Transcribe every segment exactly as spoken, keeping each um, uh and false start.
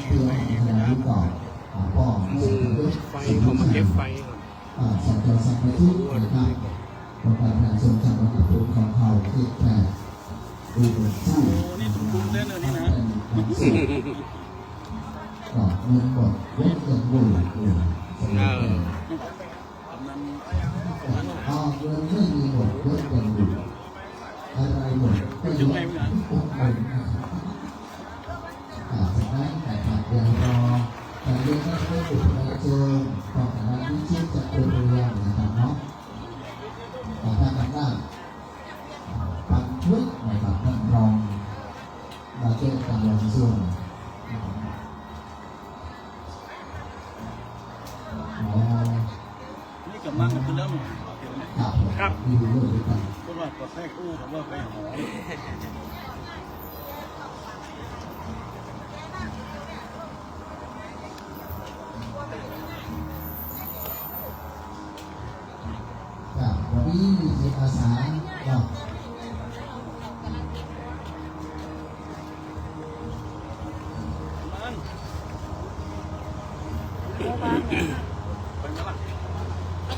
ที่เราเห็นขณะนี้ก็ อ่า ก็ มุงไฟ เอามาเก็บไฟก่อน อ่า สจ.สักดิ์ประทุมนะครับ องค์การบริหารส่วนจังหวัดลำพูนของเฮา เขตแปด ดูเหมือนที่ โอ้ นี่ตุ้มๆ เด้อเนี่ยนี่นะ ก็เงินหมด เงินยังอยู่ เออ กำนัน กำนัน อ่า เงินไม่มีหมด เงินยังอยู่ อะไรหมดก็ยังอยู่ อ่า ฉะนั้นนะครับ เดี๋ยวรอ แต่เรื่องนั้นก็ถูกประชุม ของคณะที่ชื่อจะเป็นเรื่องนะครับเนาะ ขอท่านอำนาจ บันทึกนะครับ ท่านรอง มาเจอกันลงส่วน อ๋อ นี่กำลังกันเริ่ม ครับ ครับ มีเรื่องด้วยกัน เพราะว่าก็แทรกอู้กับว่าไปหอ ครับ วันนี้มีจิตอาสา ครับ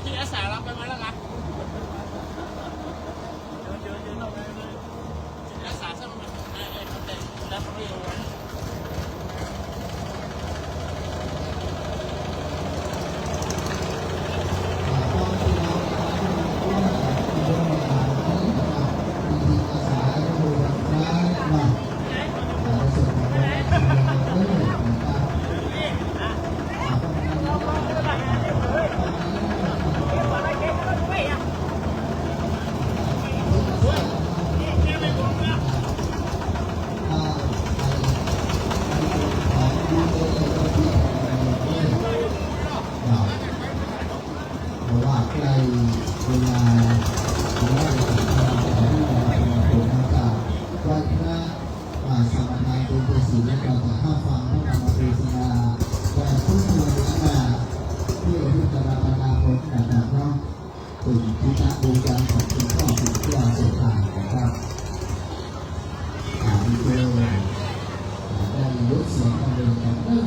จิตอาสาเราไปมาแล้วนะ จิตอาสาสมัคร เพราะว่าใกล้เวลา ไหว้พระ อ่า สมาทานเจตสิก และก็จะรับฟังพระธรรมเทศนา และพุทธเทศนา ที่อนุตตรปณาผลนะครับเนาะ เป็นพุทธบูชาของคุณพ่อคุณครูอาจารย์นะครับ อ่า มีเพื่อน อ่า ได้ยกเสียงกันเลยกันเนอะ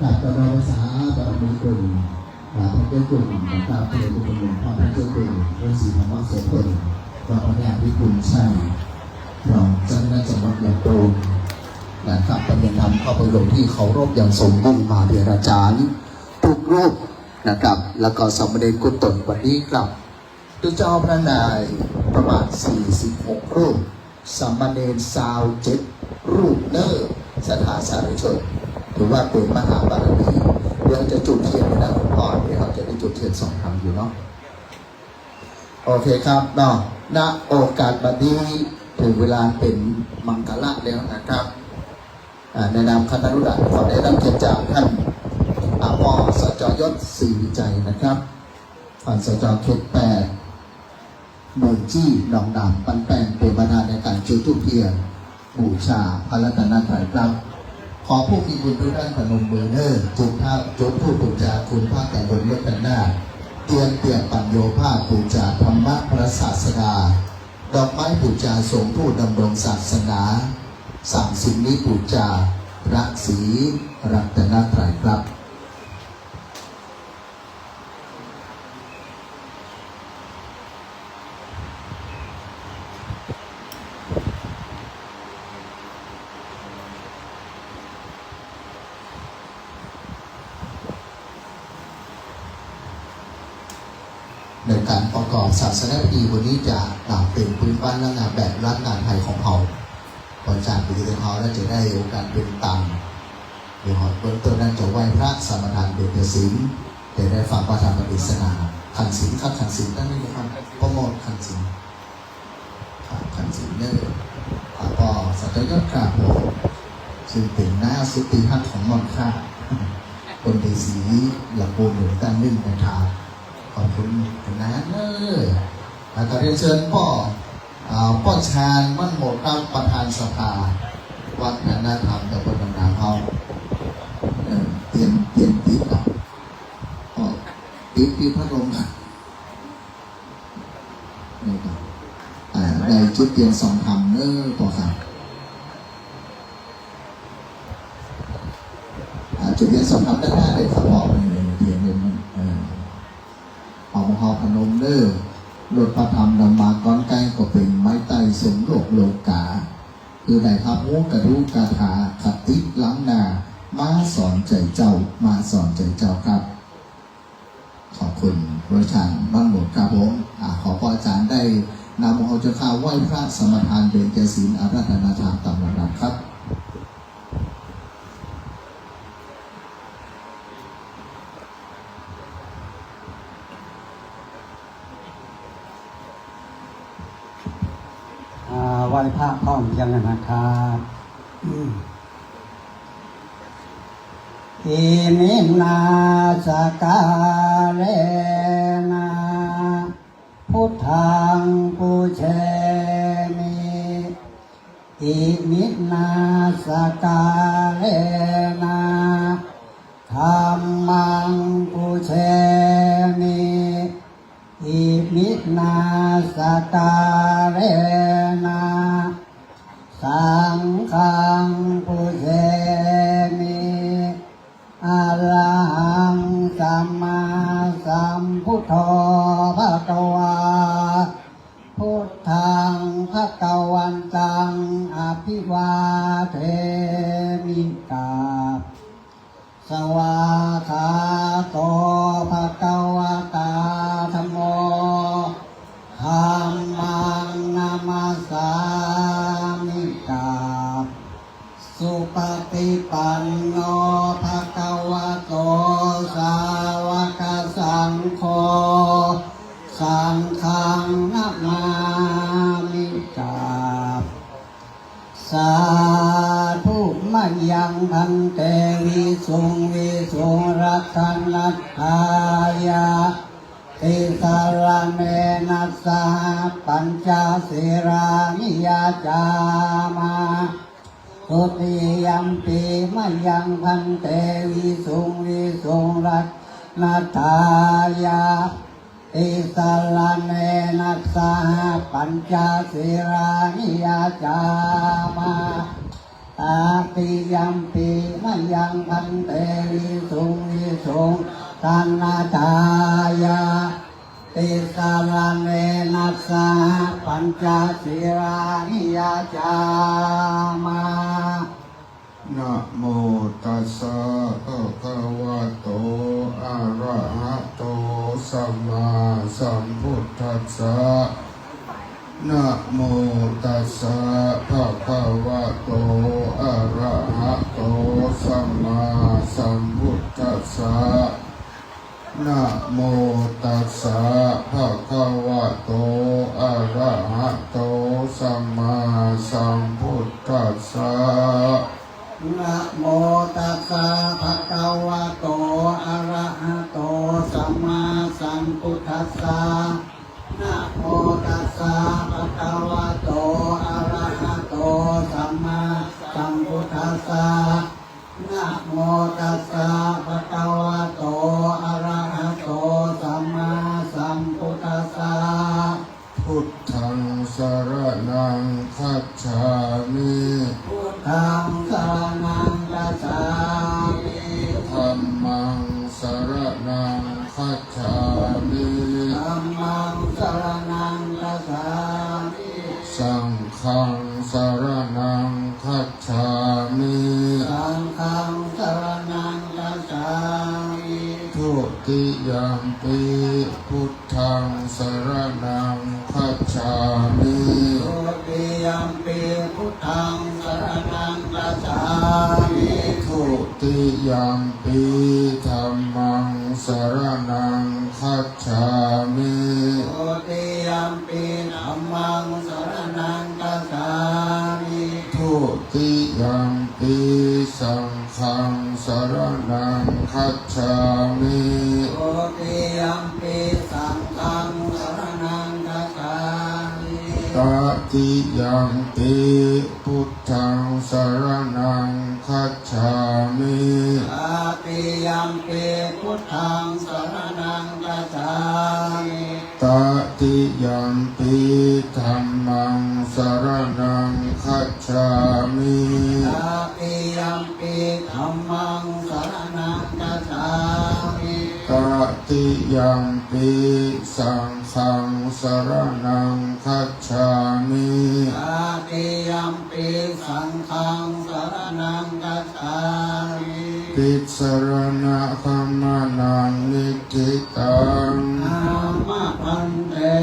ครับ ต่อมาภาษาบารมีกลุ่ม อ่า พระเจ้ากลุ่มนะครับ พระเจ้ากลุ่ม พระเจ้ากลุ่ม พระศรีธรรมโสพล พระพญาภิคุณชัย รองเจ้าคณะจังหวัดลำพูนนะครับ ประเรียนธรรมเข้าไปลงที่เคารพอย่างสมบูรณ์มาเรียนอาจารย์ทุกรูปนะครับ แล้วก็สามเณรกุศลวันนี้ครับ ตุ๊เจ้าพระนายประมาณสี่สิบหกรูป สามเณรซาวเจ็ดรูปเนอ ศรัทธาสาธุชน ถือว่าเป็นมหาบารมี เดี๋ยวจะจุดเทียนไปนะหลวงพ่อ เดี๋ยวเราจะได้จุดเทียนสองครั้งอยู่เนาะ โอเคครับเนาะ ณ โอกาสบัดนี้ถึงเวลาเป็นมังคละแล้วนะครับ อ่า ในนามคณะอนุรักษ์ขอได้รับเกียรติจากท่าน อ่า ผอ.สจ.ยศ ศรีวิชัยนะครับ ท่าน สจ.เขตแปด เมืองจี้หนองดำ ปันแปงเป็นประธานในการจุดธูปเทียนบูชาพระรัตนตรัยครับ ขอผู้มีบุญทุกท่านพนมมือเนอ จุดธูป จุดธูปบูชาคุณพระไตรรัตนตรัย เทียนเปียกปัญโญภาสบูชาธรรมะพระศาสดา ดอกไม้บูชาสงฆ์ผู้ดำรงศาสนา สามสิ่งนี้บูชาพระศรีรัตนตรัยครับ ในการประกอบศาสนพิธีวันนี้จะกล่าวเป็นพื้นบ้านล้านนาแบบล้านนาไทยของเฮา พอจากพิธีของเฮาแล้วจะได้โอกาสเป็นตาม เดี๋ยวเฮาเบื้องต้นนั้นจะไหว้พระสมาทานเบญจศีล จะได้ฟังพระธรรมเทศนา ขันศีลครับ ขันศีล ท่านนี้นะครับ พ่อมดขันศีล ครับ ขันศีลเนอ ครับ ผอ.สจ.ยศ ครับผม ซึ่งเป็นน้าสุดตี้ฮักของม่อนข้า คนตี้สีลำพูนเหมือนกันนึ่งนะครับ ขอบคุณน้าเนอ แล้วก็เรียนเชิญป้อ อ่า ป้อชาญ มั่นโหมดครับ ประธานสภาวัฒนธรรมตำบลหนองนาเฮา เอ่อ เตรียม เตรียมปิดเนาะ ก็ปิด ปิดพัดลมครับ นี่ครับ อ่า จุดเตียนส่องธรรมเน้อป้อครับ อ่า จุดเตียนส่องธรรมด้านหน้าเลยครับป้อ เออ เตียนเลย เออ เอาหม้อเฮาพนมเน้อ รถพระธรรมนำมาก้อนใก้ ก็เป๋นไม้ไต้ทรงโลกโลก๋า คือได้ฮับฮู้กะดูกาถา คติล้างหน้า มาสอนใจ๋เจ้า มาสอนใจ๋เจ้าครับ ขอบคุณพระอาจารย์มั่นหมดครับผม อ่า ขอพระอาจารย์ได้นำเอาเจ้าข้าไหว้พระสมาทานเบญจศีลอาราธนาทานตามลำดับครับ อ่า ไหว้พระพร้อมกันนะครับ อืม Iminā sakkārena buddhaṃ pūjemi. Iminā sakkārena dhammaṃ pūjemi. Iminā sakkārena saṅghaṃ pūjemi. Arahaṃ sammāsambuddho bhagavā. Buddhaṃ bhagavantaṃ abhivādemi. กราบ Svākkhāto bhagavatā dhammo. Dhammaṃ namassāmi. กราบ Supaṭipanno bhagavato sāvakasaṅgho. Saṅghaṃ namāmi. กราบ Sādhu mayaṃ bhante visuṃ visuṃ rakkhaṇatthāya tisaraṇena saha pañca sīlāni yācāma. Dutiyampi mayaṃ bhante visuṃ visuṃ rakkhaṇatthāya tisaraṇena saha pañca sīlāni yācāma. Tatiyampi mayaṃ bhante visuṃ visuṃ rakkhaṇatthāya tisaraṇena saha pañca sīlāni yācāma. Namo tassa bhagavato arahato sammāsambuddhassa. Namo tassa bhagavato arahato sammāsambuddhassa. Namo tassa bhagavato arahato sammāsambuddhassa. Namo tassa bhagavato arahato sammāsambuddhassa. Namo tassa bhagavato arahato sammāsambuddhassa. Namo tassa bhagavato arahato sammāsambuddhassa. Buddhaṃ saraṇaṃ gacchāmi. Buddhaṃ saraṇaṃ gacchāmi. Dhammaṃ saraṇaṃ gacchāmi. Dhammaṃ saraṇaṃ gacchāmi. Saṅghaṃ saraṇaṃ gacchāmi. Saṅghaṃ saraṇaṃ gacchāmi. Dutiyampi buddhaṃ saraṇaṃ gacchāmi. Dutiyampi buddhaṃ saraṇaṃ gacchāmi. Dutiyampi dhammaṃ saraṇaṃ gacchāmi. Dutiyampi dhammaṃ saraṇaṃ gacchāmi. Dutiyampi saṅghaṃ saraṇaṃ gacchāmi. Dutiyampi saṅghaṃ saraṇaṃ gacchāmi. Tatiyampi buddhaṃ saraṇaṃ gacchāmi. Tatiyampi buddhaṃ saraṇaṃ gacchāmi. Tatiyampi dhammaṃ saraṇaṃ gacchāmi. Tatiyampi dhammaṃ saraṇaṃ gacchāmi. Tatiyampi saṅghaṃ saraṇaṃ gacchāmi. Tatiyampi saṅghaṃ saraṇaṃ gacchāmi. Tisaraṇagamanaṃ niṭṭhitaṃ. Āma bhante.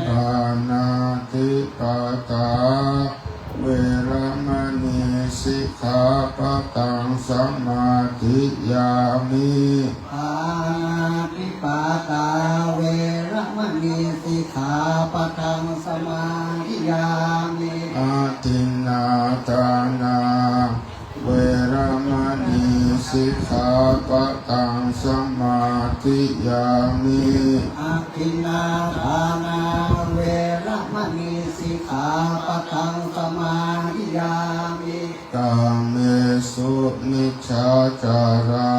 Pāṇātipātā veramaṇī sikkhāpadaṃ samādiyāmi. Pāṇātipātā veramaṇī sikkhāpadaṃ samādiyāmi. Adinnādānā veramaṇī sikkhāpadaṃ samādiyāmi. Adinnādānā veramaṇī sikkhāpadaṃ samādiyāmi. Kāmesu micchācārā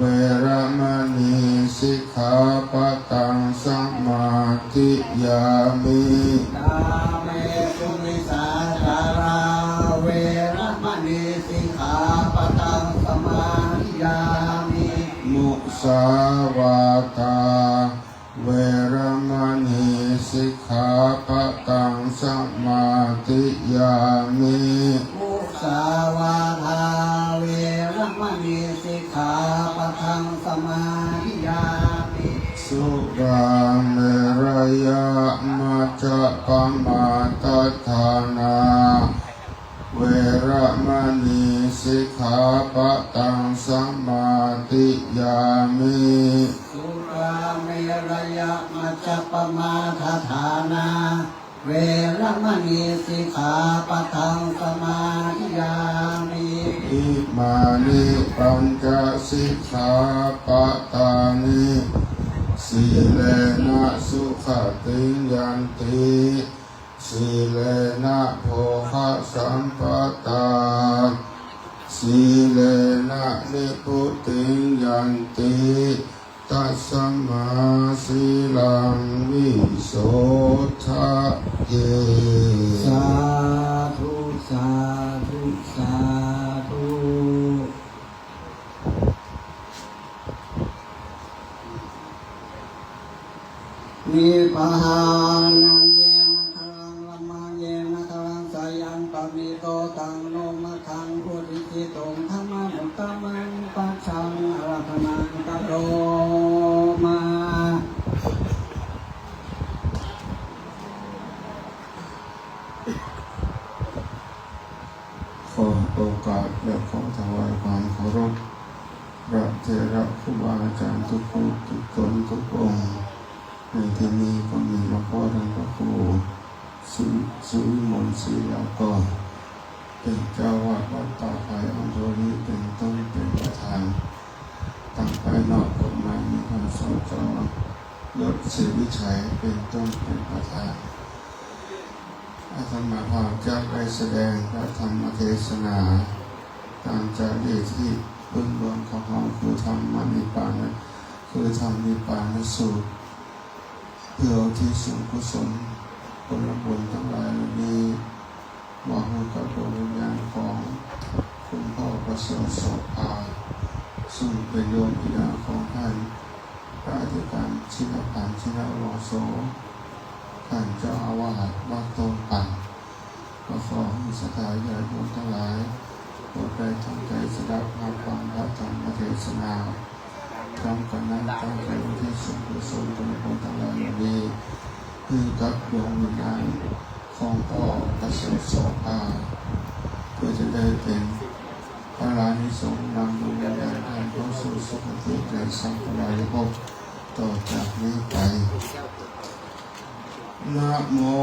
veramaṇī sikkhāpadaṃ samādiyāmi. Kāmesu micchācārā veramaṇī sikkhāpadaṃ samādiyāmi. Musāvādā veramaṇī sikkhāpadaṃ samādiyāmi. Musāvādā veramaṇī sikkhāpadaṃ samādiyāmi. Surāmerayamajjapamādaṭṭhānā veramaṇī sikkhāpadaṃ samādiyāmi. Surāmerayamajjapamādaṭṭhānā veramaṇī sikkhāpadaṃ samādiyāmi. Imāni pañca sikkhāpadāni. Sīlena sugatiṃ yanti, sīlena bhogasampadā, sīlena nibbutiṃ yanti, tasmā sīlaṃ visodhaye. Sādhu, sādhu, sādhu. Nibbānaṃ yena khalaṃ, dhammaṃ yena khalaṃ, jayanto taṃ no maggaṃ, bodhisittuṃ dhammamuttamaṃ, pacchaṃ ārādhanaṃ karoma. ขอโอกาสและขอถวายความเคารพพระเถระครูบาอาจารย์ทุกรูปทุกตนทุกองค์ ในที่นี้ก็มีหลวงพ่อท่านพระครูสุ สุวิมลศรีลาวกร เป็นเจ้าอาวาสวัดป่าไผ่อำเภอนี้เป็นต้นเป็นประธาน ตางภายนอกก็มามีท่าน สจ ยศ ศรีวิชัย เป็นต้นเป็นประธาน อาตมาภาพจะได้แสดงพระธรรมเทศนา ตามจารีตที่พื้นเมืองของเฮา คือธรรมนิพพาน คือธรรมนิพพานสูตร เพื่ออุทิศส่วนกุศลผลบุญทั้งหลายเหล่านี้ มอบให้กับดวงวิญญาณของคุณพ่อประเสริฐโสภา ซึ่งเป็นโยมปิยะของท่านพระอธิการชินพันธ์ ชินวโส ท่านเจ้าอาวาสวัดต้นปั่น ก็ขอให้ศรัทธาญาติโยมทั้งหลาย โปรดได้ตั้งใจสดับรับฟังพระธรรมเทศนา พร้อมกันนั้นตั้งใจอุทิศส่วนกุศลผลบุญทั้งหลายเหล่านี้ ให้กับดวงวิญญาณของพ่อประเสริฐโสภา เพื่อจะได้เป็นพลานิสงส์นำดวงวิญญาณท่านเข้าสู่สุคติและสัมปรายภพต่อจากนี้ไป Namo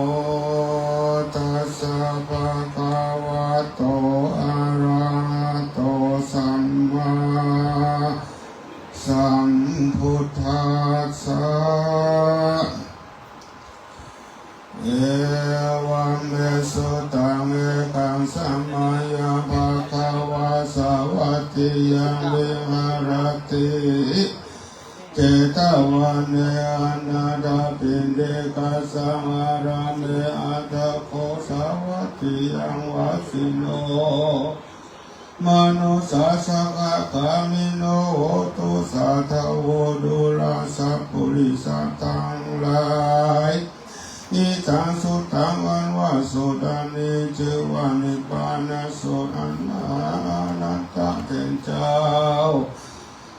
tassa bhagavato arahato sammāsambuddhassa. E Piṇḍikassa ārāme atha kho sāvatthiyaṃ vāsino manussā sakkāmino hontu. Sādhavo ดูราชปุริสะตังหลาย Idaṃ suttaṃ อันว่าสูตรอันนี้จื้อว่านิพพานสูตร อันมหาอานันทะเถรเจ้า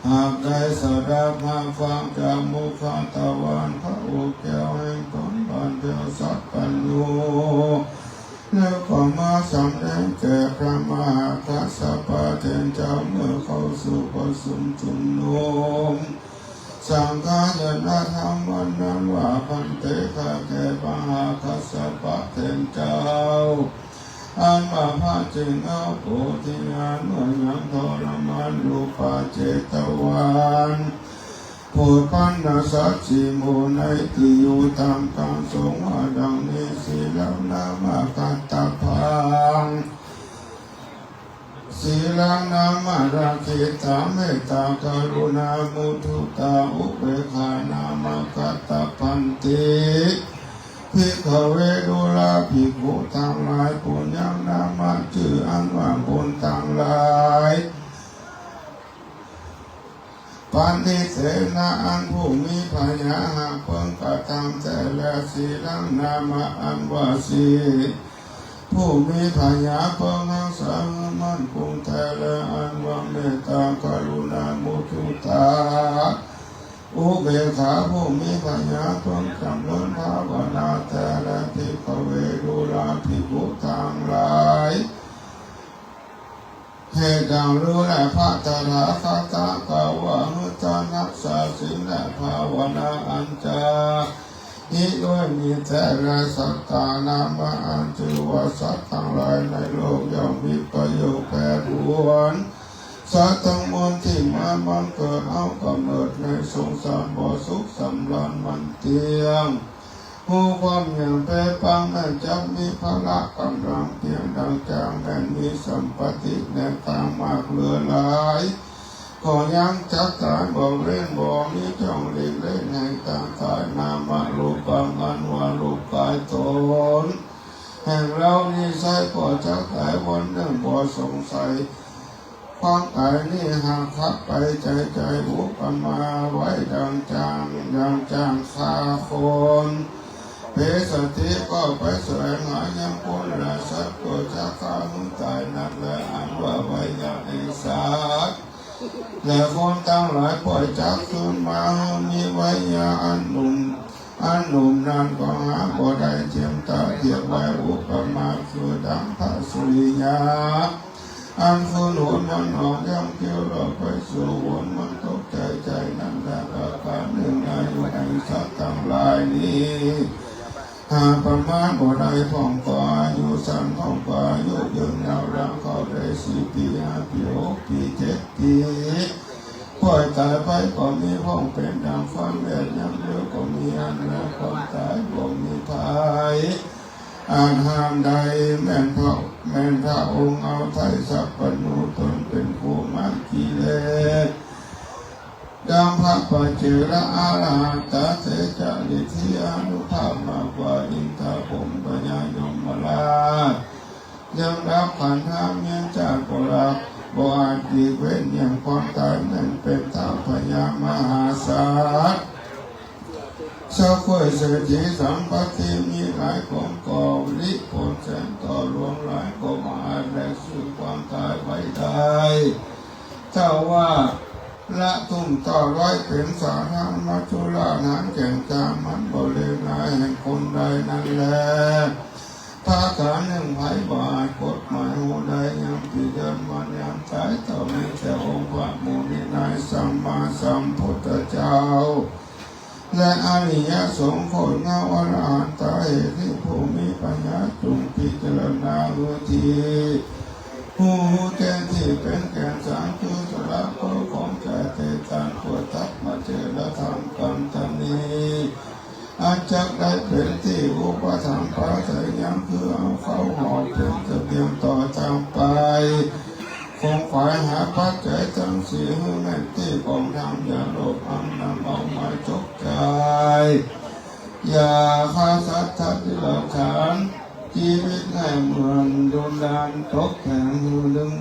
หากได้สดับฮับฟังจากมุขทวารพระโอษฐ์แก้วแห่งต๋นบานแผ้วสัพพัญญู แล้วก็มาสำแดงแก่พระมหากัสสปะเถรเจ้า เมื่อเข้าสู่ประชุมชุมนุม สังฆายตนะธรรมวันนั้นว่า ภันเต ข้าแต่พระมหากัสสปะเถรเจ้า อันว่าพระเจ้าเงาโพธิญาณเมื่อยังทรมานอยู่ป่าเชตวัน โผดปัณณสัตว์สี่หมู่ในตี้อยู่ท่ามกลางสงฆ์ว่าดังนี้ สีลัง นามกัตตะพัง สีลัง นามะ รักขิตา เมตตา กรุณา มุทุตา อุเบกขา นามกัตตะพันติ ภิกขะเว ดูราภิกขุตังหลาย ปุญญัง นามะ จื้ออันว่าบุญตังหลาย ปัณฑิเตนะ อันผู้มีผญาหากเปิงกระทำแต๊แล สีลัง นามะ อันว่าศีล ผู้มีผญาเปิงฮักษาหื้อมั่นคงแต๊แล อันว่าเมตตา กรุณา มุทุตา อุเบกขา ผู้มีผญาเปิงจำเริญภาวนาแต๊แล ภิกขะเว ดูราภิกขุตังหลาย เหตุดังลือแล พระตถาคตะกล่าวว่า หื้อต้านฮักษาศีลและภาวนาอันจะนี้ด้วยมีแต๊แล สัตตา นามะ อันจื้อว่าสัตว์ตังหลายในโลกย่อมมีประโยชน์แปดหน สัตว์ตังมวลตี้มาบังเกิดเอาก๋ำเนิดในสงสารบ่สุขสำราญมันเตี้ยง ฮู้ความอย่างแป๊ปังแม้จักมีพละก๋ำลังเปียงดั่งจ๊าง แม้มีสัมปัตติแหนกต๋ามากเหลือหลาย ก็ยังจักต๋ายบ่เว้น บ่มีจ้องหลีกเล่นแห่งตางต๋าย นามะ รูปัง อันว่ารูปก๋ายต๋น แห่งเฮานี้ไซร้ก็จักต๋ายวันนึ่งบ่สงสัย ความต๋ายนี้หากขับไปใจ๋ใจ๋ อุปมาไว้ดั่งจ๊าง ดั่งจ๊างฆ่าคน เปสติก็ไปแสวงหายังคน และสัตว์ก็จักฆ่าหื้อต๋ายนั้นแล อันว่าไวยาแห่งสัตว์ และคนตังหลายป้อยจักคืนมาหื้อมีไวยาอันหนุ่ม อันหนุ่มนั้นก็หาบ่ได้เทียมตาเทียบไว้ อุปมาคือดั่งพระสุริยา อันคืนหนมันออกยังเตียวรอบไปสู่หนมันตกใจ๋ใจ๋นั้นแล ประก๋านนึ่งอายุแห่งสัตว์ตังหลายนี้ หากประมาณบ่ได้พ่องก็อายุสั้น พ่องก็อายุยืนยาว หลังเข้าได้สี่ปี๋ ห้าปี๋ หกปี๋ เจ็ดปี๋ ป้อยต๋ายไปก็มี พ่องเป๋นดั่งฟ้าแลบ ยามเดียวก็มี อันแลความต๋ายบ่มีภัย อาจห้ามได้ แม่นพระ แม่นพระองค์เอาไทยสัพพัญญูต๋นเป๋นครูมากิเลส ดั่งพระปัจเจกอรหันตะเถระ ฤทธิอานุภาพมากกว่าอินทาพรหมพญายมราช ยังดับขันธ์ห้าเวียนจาติบ่ละ บ่อาจหลีกเว้นแห่งความต๋าย แม้นเป๋นท้าวพญามหาสัตว์ สักข้วยเศรษฐีสัมปัตติมีหลายกองกอบ อิทธิพลแสนต่อหลวงหลายก็บ่อาจแลกซื้อความต๋ายไว้ได้ ถ้าว่าละตุ้มตอดไว้เป๋นสาธารณะ มัจจุราชหาญแก่งจาม มันบ่เลวนาแห่งคนใดนั้นแล ประก๋านนึ่งไผบ่อาจกฎหมายฮู้ได้ ยังตี้เยินวันยามต๋าย เต้ามีแต่องค์พระมุนีนายสัมมาสัมพุทธเจ้า และอริยสงฆ์โคตรเงาอรหันตะ เหตุนี้ผู้มีปัญญาจุ่งพิจารณาหื้อดี ฮู้แจ้งตี้เป๋นแก่นสารคือสาระของใจเตตัง เปื้อตักมาเจรธรรมกันตะนี้ อันจักได้เป๋นตี้อุปถัมภ์ปาศัยยัง คือเอาเข้าห่อเป๋นเสบียงต่อตางไป ขงขวายหาปัจจัยตังสี่ หื้อแม่นตี้กองธรรม อย่าโลภอันนำเอามาจกจ่าย อย่าฆ่าสัตว์ตัดเดรัจฉาน จีวิตหื้อเหมือนดุลดาล ตกแต่งหื้อดึง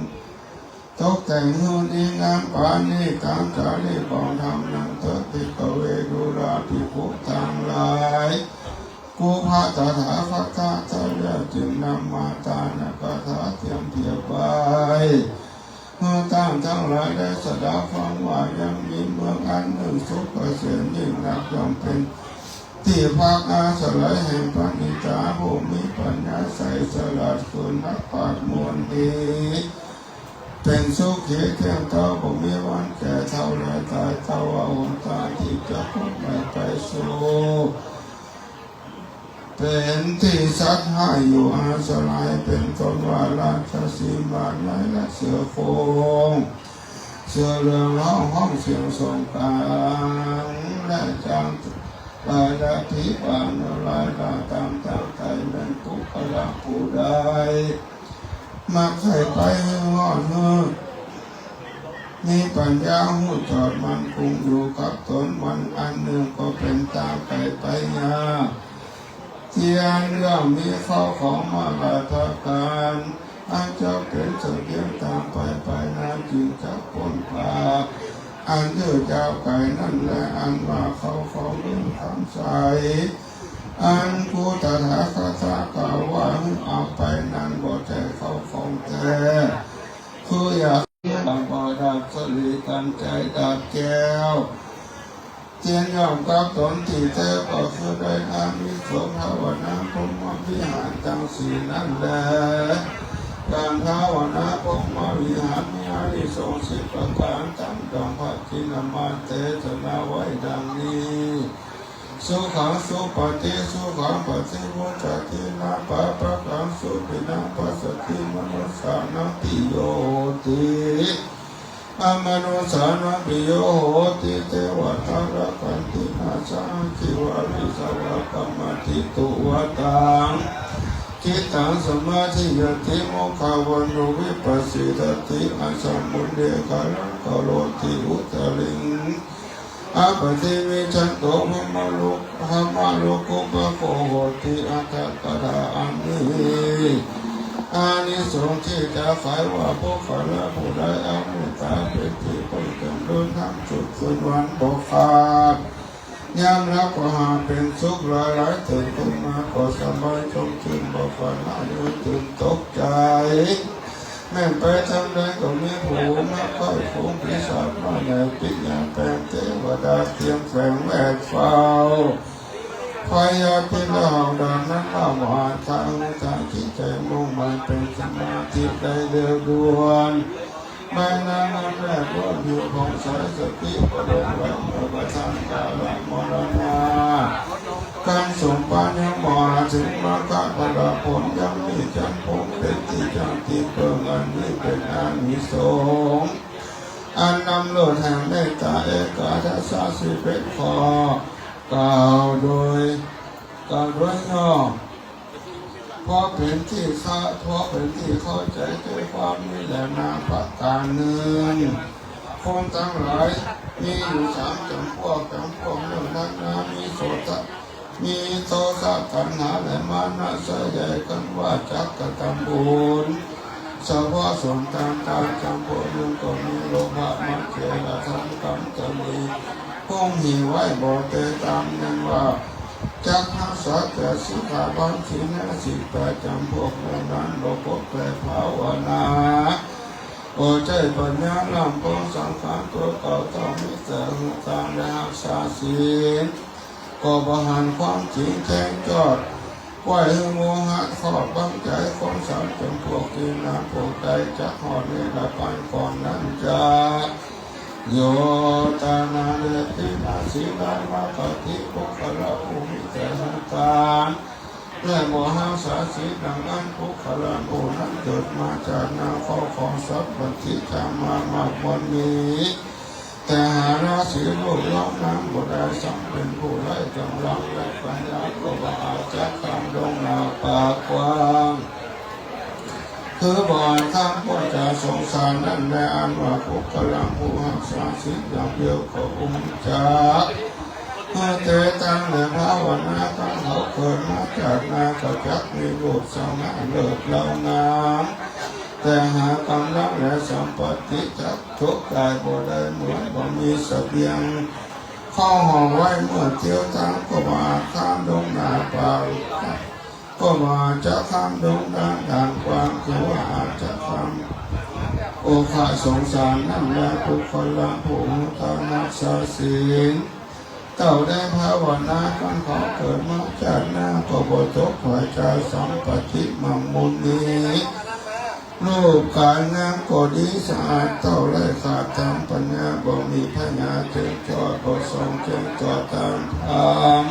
ตกแต่งหื้อดีงามปานนี้ ต๋ามจารีตของธรรมนั้นเต๊อะ ภิกขเว ดูราภิกขุตังหลาย กูพระตถาคตะเจ้าแล้ว จึงนำมาตานกถาเตรียมเตรียมไว้ หื้อต้านตังหลายได้สดับฟังว่า ยังมีเมืองอันนึ่งสุขเกษมยิ่งนัก ย่อมเป๋นตี้พักอาศัยแห่งพระนิตาผู้มีปัญญาใสฉลาด คือนักปราชญ์มวลนี้ เป๋นสุขีเตี้ยงเต๊า บ่มีวันแก่เฒ่าและต๋าย เต้าว่าหนตางตี้จะพ้นภัยไปสู่ เป๋นตี้สัตว์ฮ้ายอยู่อาศัย เป๋นต้นว่าราชสีห์มารร้ายและเสือโคร่ง เสือเหลืองเห่าฮ้องเสียงส่งก๋าง และจางปลาและผีป่าน้ำลาย ต๋ามต๋ามต๋าย แม่นปุคคละผู้ใด มักใค่ไปหื้อฮอดหื้อ มีปัญญาฮู้จอดมั่นคงอยู่กับต๋น วันอันนึ่งก็เป๋นตางไก๋ไปยาก เตียนย่อมมีเข้าของมาหลายประก๋าน อันจะเป๋นเสบียงตางไปไปนา จึงจะป๊นภัยอันยืดยาวไก๋นั้นแล อันว่าเข้าของเงินคำใส อันกูตถาคตะกล่าวว่าหื้อเอาไปนั้น บ่ใจ้เข้าของแต๊ คืออยากเสียบ่ดับสติตันใจ๋ดับแก้ว เตียนย่อมกับต๋นตี้แต๊ ก็คือได้อานิสงส์ภาวนาพรหมวิหารตังสี่นั้นแล ก๋านภาวนาพรหมวิหารมีอานิสงส์สิบประก๋าน ต๋ามดั่งพระจินมานเตสนาไว้ดังนี้ สุขังสุปฏิ สุขังปฏิมุจจติ นะปะปะกังสุขินังปัสสติ มนุสสานังปิโยโหติ อมนุสสานังปิโยโหติ เตวะตาระกันตินาสาหัง คิวาริสวากัมมะติ ตุวะตัง จิตตังสมาธิยาติ โมฆะวันโต วิปัสสิตติ อัสสะมุเน กาลัง กะโรติ อุตตริง อัปปะติวิชชันโต พรหมโลก พรหมโลกุปปะโก โหติ อัตถกถา อันนี้ อานิสงส์ตี้จะไขว่า ปุคคละผู้ใดเอาเมตตาเป๋นตี้เปิ้งจำเริญ ทั้งจุดคืนวันบ่ขาด ยามหลับก็หากเป๋นสุขหลายหลาย ตื่นขึ้นมาก็สบายจมจื้น บ่ฝันร้ายหรือตื่นตกใจ๋ แม่นไปตางใดก็มีผู้มาใคร่ฝูงปีศาจน้อยใหญ่ ปิยาแปงเตวดาเตียมแฝงแวดเฝ้า พยาพิษและเห่าดำนั้นเล่า บ่อาจฆ่าหื้อตาย จิตใจ๋มุ่งมั่นเป๋นสมาธิได้เร็วด่วน แม้นางนั้นแลล้วนผิวผ่องใส สติก็หลงไหล เมื่อประทังกาลมรณะ ครั้นสูญปานยังบ่อาจถึงมรรคผลผล ยังมีจันทร์ภูมิเป๋นตี้จั้งตี้เปิ้ง อันนี้เป๋นอานิสงส์ อันนำเลิศแห่งเมตตา เอกาทัสสะ สิบเอ็ดข้อ กล่าวโดย กล่าวโดยย่อ เพราะเป๋นตี้เข้า เพราะเป๋นตี้เข้าใจ๋แก่ความนี้แล นาประก๋านนึ่ง คนตังหลายมีอยู่สามจ๋ำพวก จ๋ำพวกนั้นนา มีโสตะ มีโทสะตัณหาและมานะใหญ่ ครั้นว่าจักกระทำบุญเฉพาะส่วนตาง จ๋ำพวกนึ่งก็มีโลภะ มัจเฉรธรรม กำตะหนี ฮุ่มหี่ไว้บ่เตตาม นั้นว่า จักฮักษาแปดสิขา บำเพ็ญศีลห้า สิบแปด จ๋ำพวกนั้น บ่ปกแปดภาวนา บ่ใจ้ปัญญาล้ำปองสังขารตั๋วเก่า เต้ามีแต่หื้อตางและฮักษาศีล ก็บ่หันความจริงแจ้งจอด ปล่อยหื้อโมหะครอบบังใจ๋ คนสามจ๋ำพวกนี้นา พวกใดจักฮอดนิรภัยก่อนนั้นจัก โย ตานาเนตินา สีลามาปะติ ปุคคละผู้มีแต่หื้อตาง และบ่ฮักษาศีลดังอั้น ปุคคละผู้นั้นเกิดมาจากนางเฝ้าครองทรัพย์บัณฑิตามามากมวลมี แต่หาราศีลูกน้องนางบ่ได้ ซ้ำเป๋นผู้ไร้ก๋ำลังและปัญญา ก็บ่อาจจะข้ามดงนาป่ากว้าง คือบ่อาจข้ามป๊นจากสงสารนั้นแล อันว่าปุคคละผู้ฮักษาศีลอย่างเดียวก็บ่ฮู้จัก เมื่อเตตังและภาวนา ก เกิดมาจาติหน้าก็จักมีรูปสง่าเลิศเลางาม แต่หากำลังและสัมปัตติจักจบได้บ่ได้เหมือนบ่มีเสบียง เข้าห้องไว้เมื่อเตียวตางก็บ่อาจข้ามดงหน้าป่า ก็บ่อาจจะข้ามดงด้าน ด้านกว้าง คือว่าอาจจะข้าม โอฆะสงสารนั้นแล ปุคคละผู้ฮู้ตนรักษาศีล เต้าได้ภาวนากัน เขาเกิดมาจาติหน้าก็บ่ตกถอยจากสัมปัตติมั่งมูลมี รูปกายงามก็ดีสะอาด เต้าไร้ขาดตามปัญญา บ่มีพยาเจิงจอด บ่ส่องเจิงจอดตามธรรม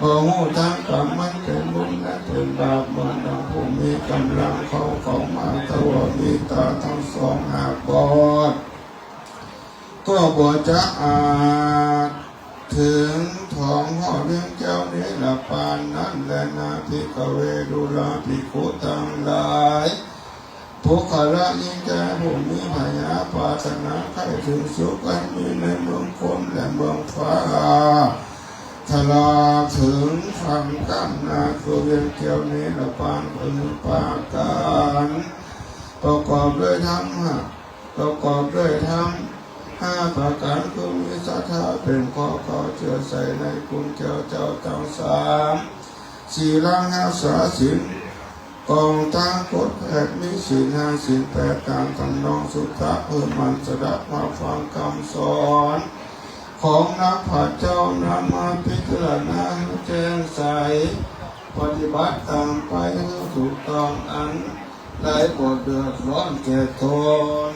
บ่ฮู้ตางกรรมมันเป๋นบุญและเป๋นบาป เหมือนดังผู้มีกำลังเข้าของมาก แต่ว่ามีต๋าตังสองหากบอด ก็บ่จะอาจเถิงถองฮอดเวียงแก้วเนรปานนั้นแลนา ภิกขเว ดูราภิกขุตังหลาย ปุคคละหญิงแก่ผู้มีพยาปรารถนาใค่เถิงสุขอันมีในเมืองคนและเมืองฟ้า ถ้าหากเถิงฝั่งก้าวหน้าคือเวียงแก้วเนรปาน พึงปรากาศ ประกอบด้วยธรรมห้า ประกอบด้วยธรรมห้าประก๋าน คือมีศรัทธาเป๋นข้อเข้าเจื้อใจ๋ในคุณแก้วเจ้าตังสาม ศีลังฮักษาศีล กองตางกฎแปด มีศีลห้าศีลแปดต๋ามทำนองสุตตะ เปื้อหมั่นสดับฟังกำสอน ของนักปราชญ์เจ้า นำมาพิจารณาหื้อแจ้งใส ปฏิบัติต๋ามไปหื้อถูกต้อง อันไร้บ่เดือดร้อนแก่ต๋น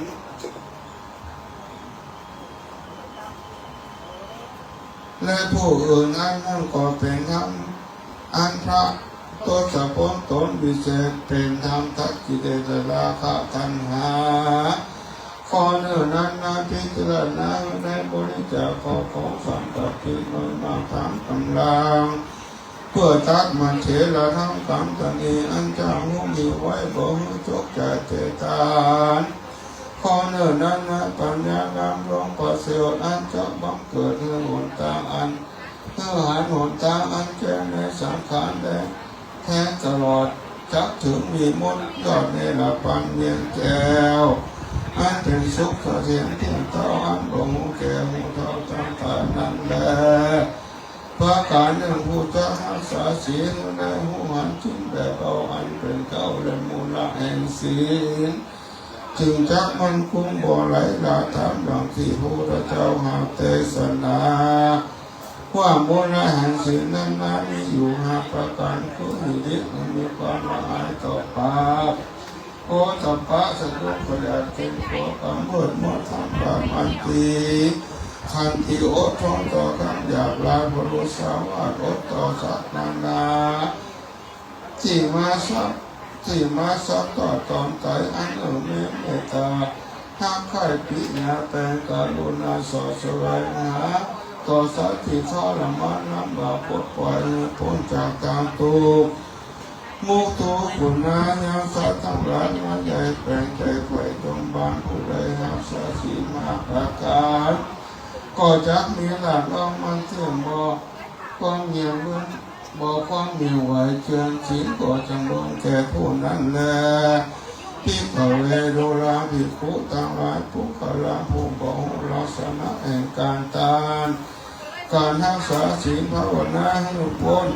และผู้อื่น อันนั้นก็เป๋นธรรมอันพระทศพลต๋นวิเศษ เป๋นธรรมตัดกิเลสราคะตัณหา ข้อเนื้อนั้นนา พิจารณาในบริจาคข้าวของสัมปัตติน้อยมากต๋ามก๋ำลัง เปื้อตัดมัจเฉรธรรมกำตะหนี อันเจ้าฮู้มีไว้ บ่หื้อจกจายเตตาน ข้อเนื้อนั้นนา ปัญญางามดวงประเสริฐ อันจะบังเกิดหื้อหนตางอัน หื้อหันหนตางอันแจ้งในสังขารแดงแท้ตลอด จักเถิงวิมุตติยอดเนรปานเวียงแก้ว อันเป๋นสุขเสถียรเที่ยงเต้า อันบ่ฮู้แก่ฮู้เฒ่าตังต๋ายนั้นแล ประก๋านหนึ่ง ผู้จะฮักษาศีลได้ฮู้หันศีลแบบเอาอันเป๋นเก๊า และมูละแห่งศีล จึงจักมั่นคงบ่ไหลหลาต๋ามดังตี้พระพุทธเจ้าหากเตสนา ว่ามูละแห่งศีลนั้นนา มีอยู่ห้าประก๋าน คือ หิริ มีความละอายต่อบาป โอตตัปปะ สะดุ้งผยาดเกรงกั๋ว กำเมิดหมดตางบาปอันตรี ขันติ อดทนต่อกำหยาบลาย ผะโลสาวาท อดต่อสัตว์นานา ตี้มาซัก ตี้มาซักทอดตอมไต อันเอิ้นแม่นเมตต๋า ฮักใค่ ปิยาแปง กรุณาเสาะแสวงหา ต่อสัตว์ตี้ทรมานลำบาก ปลดป่อยหื้อป๊นจากตางตุ๊กข์ มุกข์ทุกข์คุณนา ยังสัตว์ตังหลายมาใหญ่ แปงใจ๋ใฝ่จงบาน ผู้ใดฮักษาศีลห้าประก๋าน ก็จักมีลาภรางวัลเตื้องบ่ ความเหี่ยวเมือง บ่ความเหี่ยวไหวเจือน ศีลก็จะเมืองแก่ผู้นั้นแล ภิกขเว ดูราภิกขุตังหลาย ปุคคละผู้บ่ฮู้ลักษณะแห่งก๋านตาน ก๋านฮักษาศีลภาวนาหื้อป๊น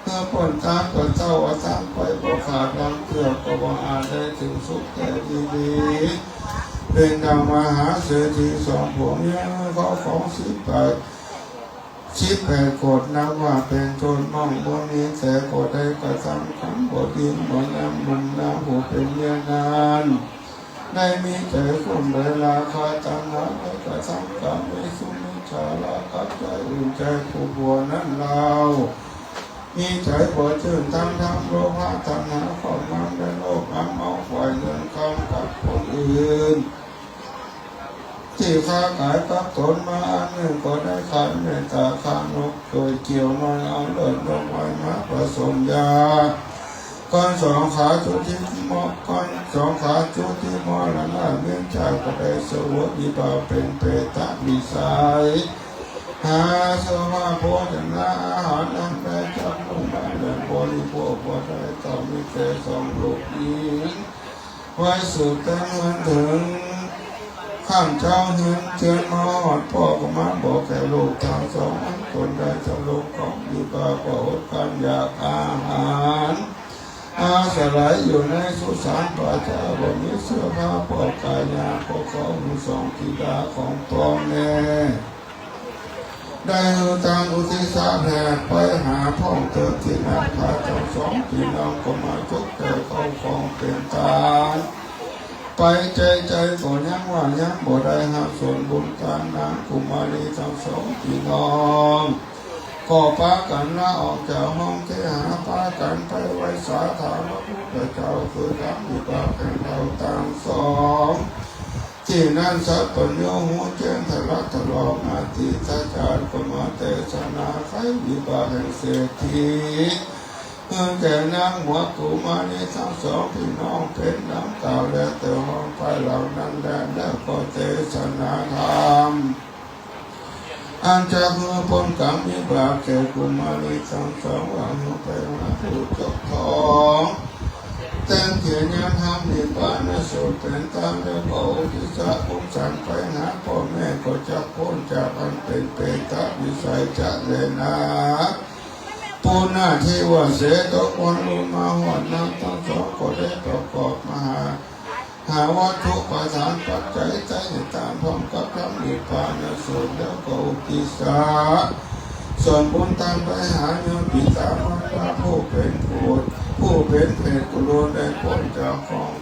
หื้อป๊นตางก็เต้าว่าตางไปบ่ขาดดังเตื้อ ก็บ่อาจได้เถิงสุขแต๊ดีๆ เป๋นดังมหาเศรษฐีสองผู้นี้ หื้อข้าวของสิบแปด สิบแปดโกฏ นับว่าเป๋นต้นมั่งบ่มี แต่ก็ได้กระทำกรรมบ่ดี บ่งาม หมิ่นนางผู้เป๋นเมียนั้น ได้มีใจ๋กุ้มโดยราคะตัณหา ได้กระทำก๋านมิสุมิจฉา รักกับใจ๋อื่นแก่ผู้ผัวนั้นเล่า มีใจ๋บ่จื้นตางธรรม โลภะตัณหาครอบงำ ได้โลภอำเอาฝ่ายเงินคำกับคนอื่น ตี้ค้าก๋ายกับต๋นมาอันนึ่ง ก็ได้ขาดเมตต๋า ฆ่านกโดยเกี่ยวน้อย เอาเลือดนกไว้มาผสมยา ก้อนสองขาจุติมอ ก้อนสองขาจุติมรณะ เวียนจาติก็ได้เสวยวิบากเป๋นเปรตวิสัย หาเสวยโภชนะอาหารอันได้จากลูกได้ มีพวกบ่ได้เต้า มีแต่สองลูกหญิง ไว้สืบเต้นเฮือนเถิง ข้ามเจ๊าเฮือนเจือนมาฮอด ป้อก็มาบอกแก่ลูกตังสอง อันคนได้เต้าลูกของบิดา ก็อดกลั้นอยากอาหาร อาศัยอยู่ในสุสานป่าช้า บ่มีเสื้อผ้าปกกาย ยาก็ขอหื้อสองธิดาของป้อแม่ ได้หื้อตางอุทิศาแผ่ไปหาพ่องเถิด ตี้นั้นข้าตังสองปี้น้องก็มาจบแต่เข้าของเป๋นตาน ไปใจ๋ๆ ก็ยังว่ายังบ่ได้ฮับส่วนบุญตาน นางกุมารีตังสองปี้น้อง ก็ปากั๋นลาออกจากห้องเคหะ ปากั๋นไปไหว้สาฐานพระพุทธเจ้า คือถามวิบากแห่งเฮาตังสอง ตี้นั้นสัพพัญญูฮู้แจ้งทะลักทะลอกอดีตชาติ ก็มาเตสนาไขวิบากแห่งเศรษฐี หื้อแก่นางหมวดกุมารีตังสองปี้น้องเป๋นดังกล่าวแล้วแต่ห้องไปเหล่านั้นแล แล้วก็เตสนาธรรม อันจะหื้อป๊นก๋รรมวิบากแก่กุมารีตังสอง ว่าหื้อไปหาผู้จบของ แต่งเขียนญาณธรรมนิพพานสูตรเป๋นตาน แล้วก็อุทิศกุศลไปหาป้อแม่ ก็จักป๊นจากอันเป๋นเปรตวิสัยจะแลนา ปุณณเทวะเสด ตกวันลุงมาฮอด นางตังสองก็ได้ประกอบมหา หาวัตถุประสานปัจจัยใจ๊ตานพร้อมกับธรรมนิพพานสูตร แล้วก็อุทิศส่วนบุญตานไปหาโยมปิดามารดาผู้เป๋นผู้ ผู้เป๋นเปรตกุโล ได้ป๊นจากของ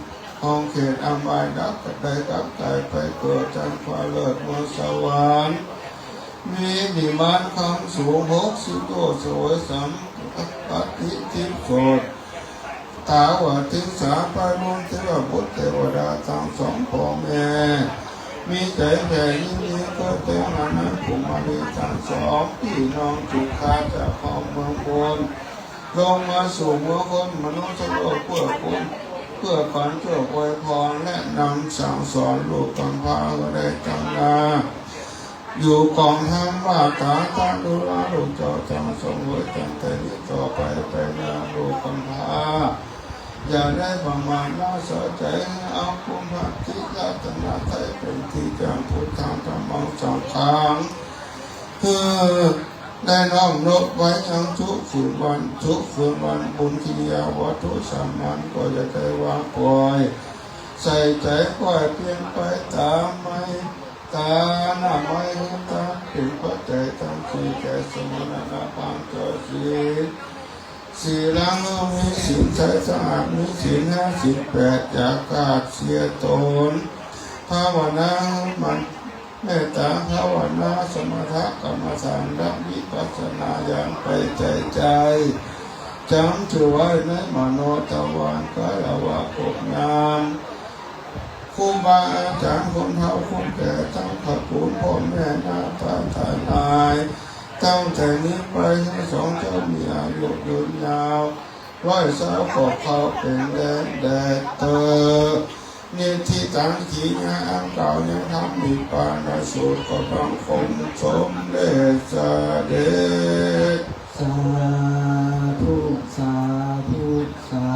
ของเขตอบายดับ ได้กลับกายไปเกิดจั้นฟ้าเลิศเมืองสวรรค์ มีวิมานคำสูงหกสิบโยชน์ เสวยสัมปติทิพย์โสต ตาวติงสา ไปบนเทวบุตรเทวดาตังสองป้อแม่ มีใจ๋แผ่ยินดีเกิดแต่งงานนั้น กุมารีตังสองปี้น้องจึงคลานจากห้องเมืองบน ลงมาสู่เมืองคนมนุษย์โลก เพื่อคุณ เพื่อขวัญช่วยอวยพรและนำสั่งสอนลูกกำพร้าหื้อได้ตั้งหน้า อยู่กองธรรมว่า ต๋าต้านดูราลูกเจ้าตังสอง ไว้ตั้งแต่นี้ต่อไป ไปนาลูกกำพร้า อย่าได้ประมาทละเสาะใจ๋ หื้อเอาคุณพระติรัตนตรัยเป๋นตี้จั้ง พุทธังธัมมังสังฆัง หื้อได้น้อมนบไว้ยังทุกคืนวัน ทุกคืนวัน บุญกิริยาวัตถุสามัญก็อย่าได้วางป่อย ใส่ใจ๋ก้อยเปียงไปต๋ามไม้ ต๋าหน้าไม้หื้อตาน เป๋นปัจจัยตังสี่แก่สมณะปางเจ้าศีล ศีลัง มีศีลใสสะอาด มีศีลห้าศีลแปด อย่าขาดเสียตน ภาวนามัน เมตตาภาวนา สมถกรรมฐาน และวิปัสสนาญาณไปใจ๋ใจ๋ จ๋ำจื้อไว้ในมโนทวาร กาละวะครบยาม ครูบาอาจ๋ารย์ คนเฒ่าคนแก่ ตังตระกูลป้อแม่น้าป้าต๋าหลาย ตั้งแต่นี้ไปหื้อสองเจ้ามีอายุยืนยาว ร้อยเศร้าก็เข้าเป๋นแดนแดดเตอ นิทธิตัง กิริยาอันกล่าวยังธรรมนิพพานสูตรก็บังคมสมเร็จเสด็จ สาธุ สาธุ สา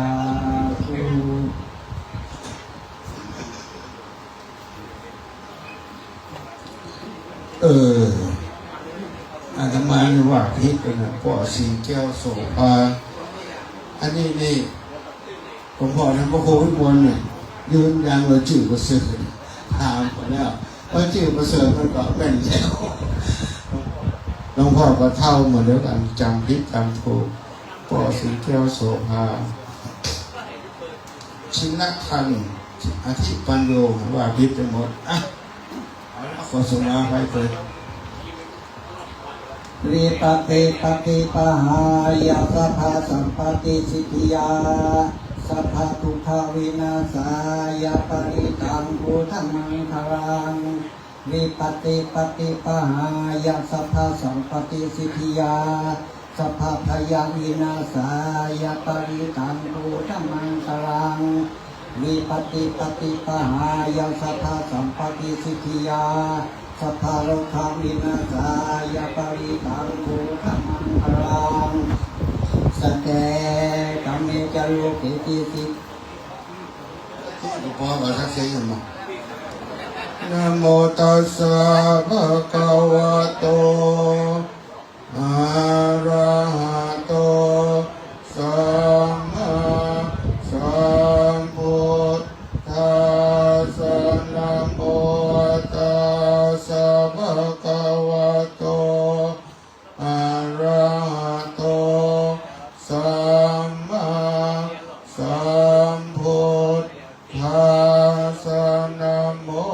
ธุ เออ อาตมานี่ว่าผิดไปนะ ป้อศรีแก้วโสภา อันนี้นี่ หลวงป้อท่านพระครูวิมลเนี่ย ยืนยันว่าจื้อประเสริฐ ถามไปแล้ว ว่าจื้อประเสริฐมันก็แม่นแล้ว หลวงป้อก็เฒ่าเหมือนเดียวกั๋น จ๋ำผิดจ๋ำถูก ป้อศรีแก้วโสภา ชินทัน อธิปัญโญ ว่าผิดไปหมด อ่ะ เอาละ ขอสมาภัยเถิด วิปัตติปฏิปหายะ สัพพะสัมปตติสิทธิยา สัพพะทุกขวินาศายะ ปะริตังพุทธมังคะลัง วิปัตติปฏิปหายะ สัพพะสัมปตติสิทธิยา สัพพะพยะวินาศายะ ปะริตังพุทธมังคะลัง วิปัตติปฏิปหายะ สัพพะสัมปตติสิทธิยา สัพพะโรควินาศายะ ปะริตังพุทธมังคะลัง สะแก้ หลวงปู่สี่สิบ หลวงปู่เอาสักเสียงหนึ่งมา Namo tassa bhagavato arahato sammāsambuddhassa. Namo tassa bhagavato arahato sammāsambuddhassa. Namo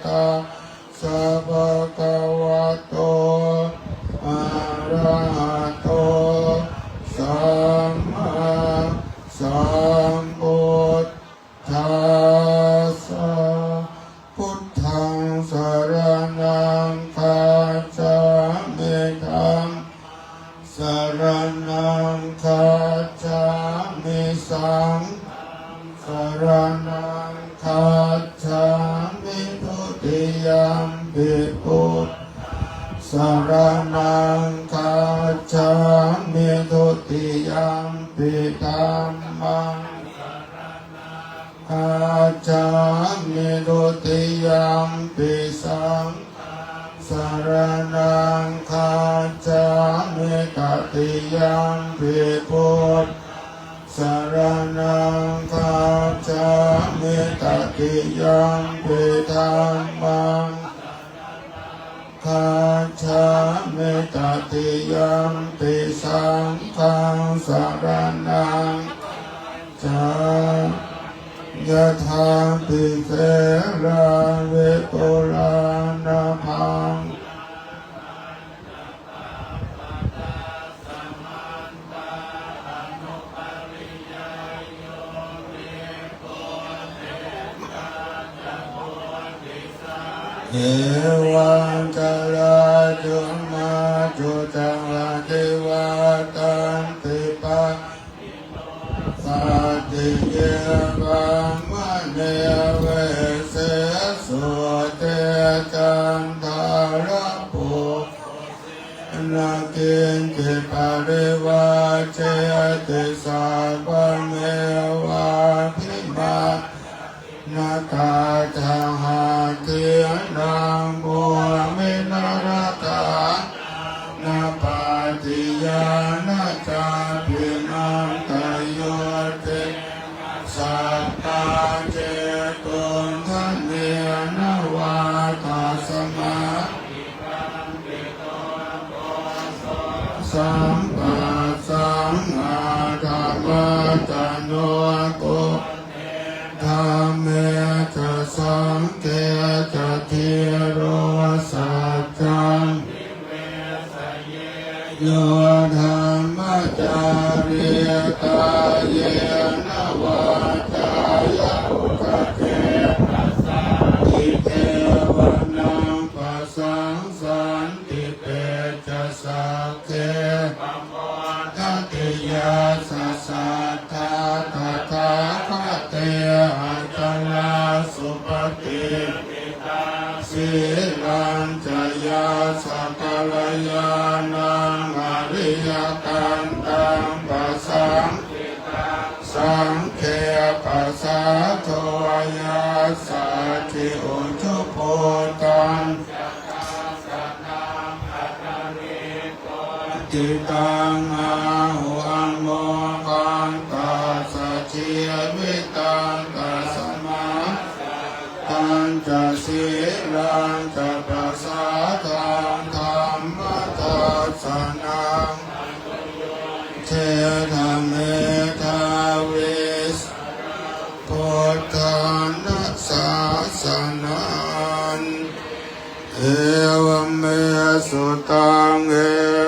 tassa bhagavato arahato sammāsambuddhassa. Buddhaṃ saraṇaṃ gacchāmi. Dhammaṃ saraṇaṃ gacchāmi. Saṅghaṃ saraṇaṃ gacchāmi. Dutiyampi buddhaṃ saraṇaṃ gacchāmi. Dutiyampi dhammaṃ gacchāmi. Dutiyampi saṅghaṃ saraṇaṃ gacchāmi. Tatiyampi buddhaṃ saraṇaṃ gacchāmi. Tatiyampi dhammaṃ gacchāmi. Tatiyampi saṅghaṃ saraṇaṃ gacchāmi. Yadāpi khīṇā vigūḷā nabhaṃ evaṃ tacajjhumā duṭṭhavā divā tappi pahito santike brāhmaṇe vise sudde caṇḍālapuppase na kiñci parivajjeti sabbamevābhimatena. Tathāhatthena bhūmi narathānappattiyā na cābhinandayuttena sabbā cetugaṇena vā. Tasmā sampassaṃ adhamattanokūle dhamme ca saṅghe ca dhīro saccaṃ yo dhammacārī kāyena vācāya uda cetasā idheva naṃ pasaṃsanti pecca sagge pamodati. Yassa saddhā tathāgate acarā supati sīlañca yassa kalyāṇaṃ ariyakantaṃ pasaṃ saṅghe pasādo yassatthi ujubhūtañca dassanaṃ atharito citaṃ āhu amoghantassa jīvitaṃ. Tasmā dañca sīlañca pasādaṃ dhammadassanaṃ anuruddhe dhammadāvi buddhāna sāsananti. Evaṃ me sutaṃ.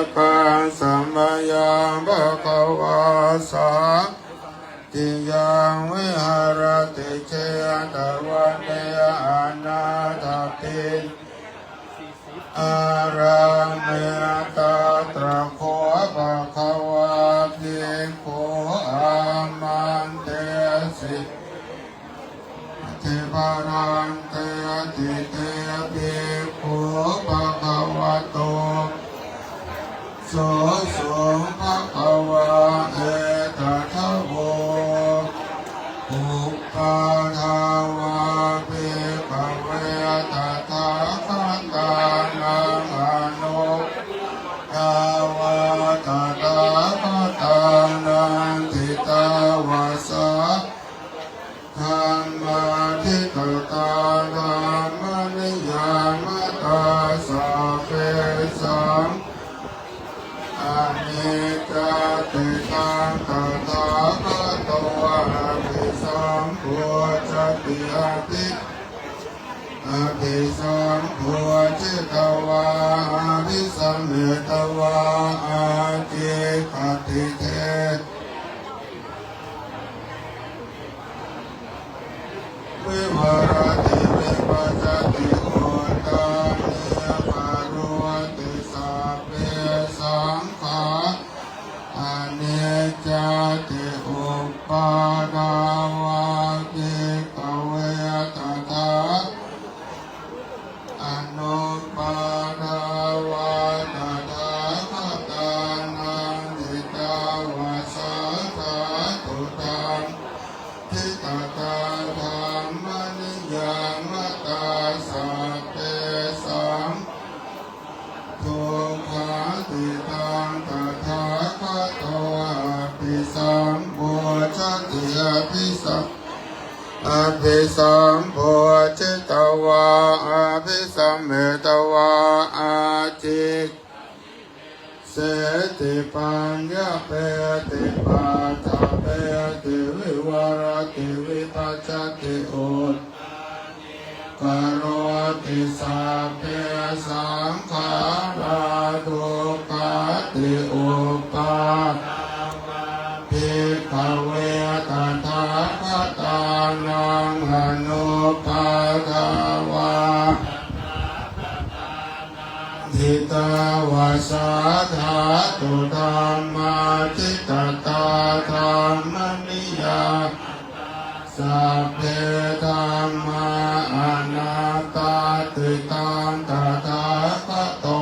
Ekaṃ samayaṃ bhagavā sā vatthiyā viharati jetavane anāthapiṇḍikā ārāme. Tatra kho bhagavā bhikkhū āmantesi bhante. Bhadanteti te bhikkhū bhagavato paccassosuṃ. Bhagavā etadavoca. tvā ācikkhati de vivarati vibhajati uttānīkaroti sabbe saṅkhārā aniccāti. Uppādā vā bhikkhave tathā anuppadā vā tathāgatānaṃ ṭhitāva sā dhātu dhammaṭṭhitatā dhammaniyāmatā sabbesaṃ dukkhātītaṃ tathāgato abhisambujjhati abhisam abhisambujjhitvā abhisametvā ācikkhati deseti paññapeti paṭṭhapeti vivarati vibhajati uttānīkaroti sabbe saṅkhārā dukkhāti. Uppādā vā bhikkhave tathāgatānaṃ anuppadā vā ṭhitāva sā dhātu dhammaṭṭhitatā dhammaniyā sabbe dhammā anattāti. Taṃ tathāgato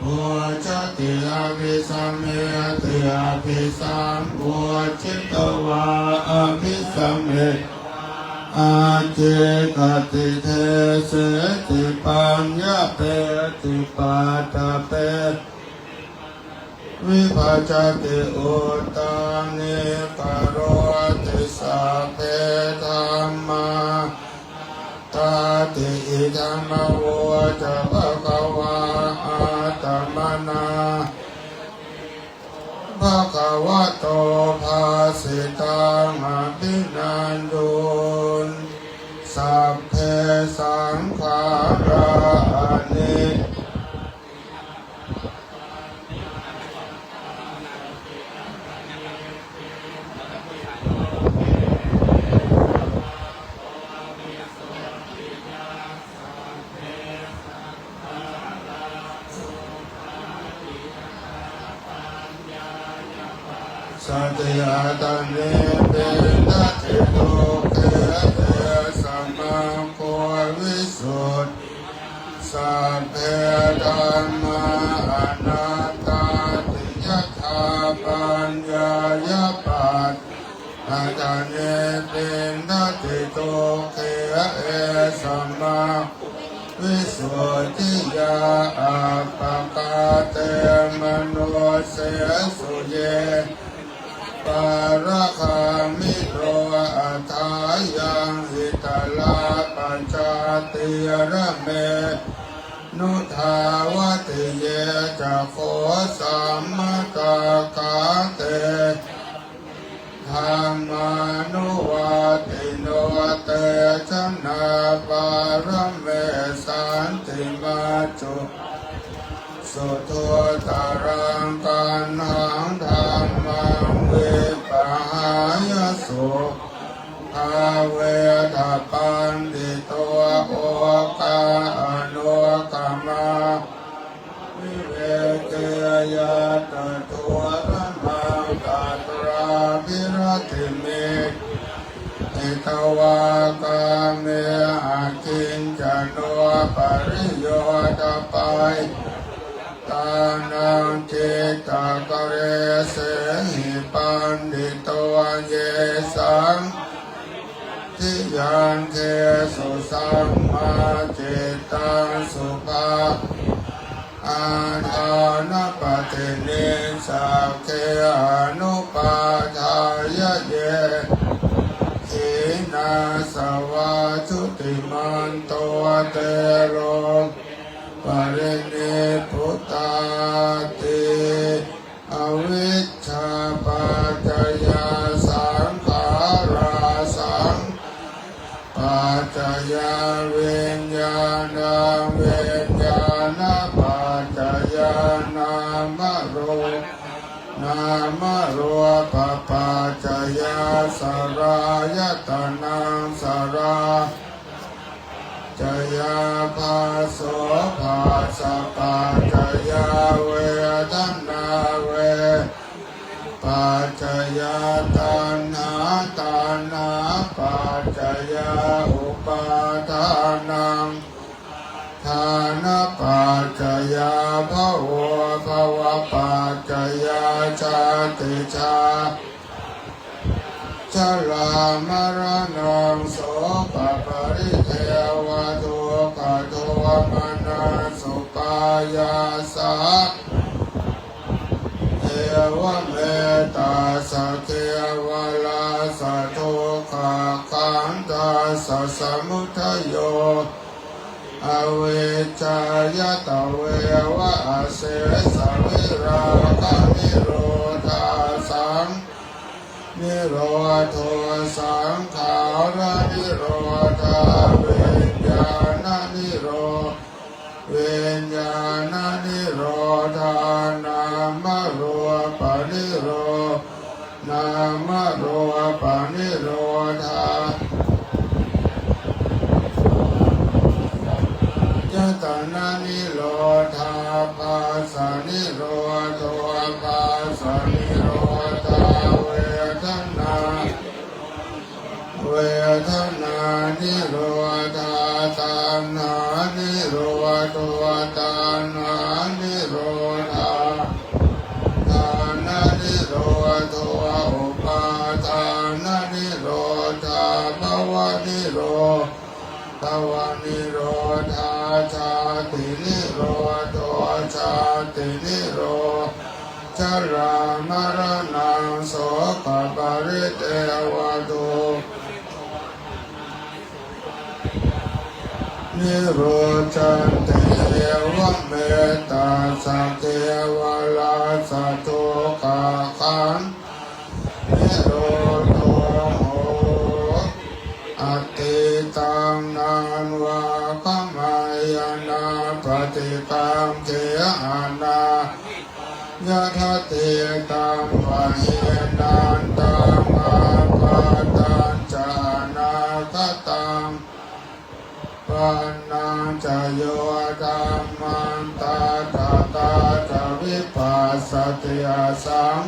abhisambujjhati abhisameti abhisambujjhitvā abhisametvā ācikkhati deseti paññapeti paṭṭhapeti vibhajati uttānīkaroti sabbe dhammā anattāti. Idamavoca bhagavā. Attamanā bhagavato bhāsitaṃ abhinanduṃ. Sabbe saṅkhārā ani sati atanibbindati dukkhe esam aggo visuddhiyā. Sabbe dhammā anattāti yadā paññāya paṭ atanibbindati dukkhe esam aggo visuddhiyā. Appakā te manussesu ye pārakāmino athāyaṃ itarā pañcatira me nudhāvati. Ye ca kho sammatakkhā te dhammānuvattino te janā pāramessanti majjhu suddhutaraṃ gaṇhaṃ dhammaṃ vippahāya sukhaṃ bhāveta paṇḍito okā anukamā viveke yattha dūramaṃ tatrābhiratimiddhaṃ hitvā kāme akiñcano pariyodapayātānaṃ cittakallesehi paṇḍito yesaṃ sannidhiyaṅgesu sammā cittaṃ subhā adānappaṭinissaggī anupādāya ye hinasāvā jutimanto te loke parinibbutāti. Avijjāpaccayā saṅkhārā saṅkhā paccayā viññāṇaṃ viññāṇapacca นามรูปปัจจยา สลายตนะ สลายตนะปัจจยา ผัสโสะผัสสะปัจจยา เวทนา เวทนาปัจจยา ตัณหา ตัณหาปัจจยา อุปาทานัง ทานะปัจจยา ภโว ภวปัจจยา ชาติ ชาติ ชรามรณัง โสกะปริเทวะ ทุกขะโทมนัสสุปายาสา เอวะเมตัสสะ เควะรัสสะ ทุกขะขันธัสสะ สมุทโย อวิชชายะ ตเววะ อเสสะ วิราคะนิโรธา สัง นิโรโธ สังขาระนิโรธา วิญญาณนิโร วิญญาณนิโรธา นามรูปนิโร นามรูปนิโรธา ยตนะนิโรธา ผัสสะนิโรโธ ผัสสะนิโรธา เวทนา เวทนานิโรธา ตัณหานิโรโธ ตัณหานิโรธา ทานะนิโรโธ อุปาทานะนิโรธา ภวนิโร ภวนิโรธา ชาตินิโรโธ ชาตินิโร ชรามรณัง โสกะปริเทวะ ทุกขะโทมนัสสุปายาสา นิรุจจันติ เอวะเมตัสสะ เควะรัสสะ ทุกขะขันธัสสะ นิโรโธ โหติ อตีตัง นานวา กะมายะนา ปะติกัง เข อนา ยะถะตีตัง ปะหินันตัง อาปาตัญจะ อนาคตัง ปันนังจะ โยธัมมัง ตถาคตาจะ วิปัสสติ อสัง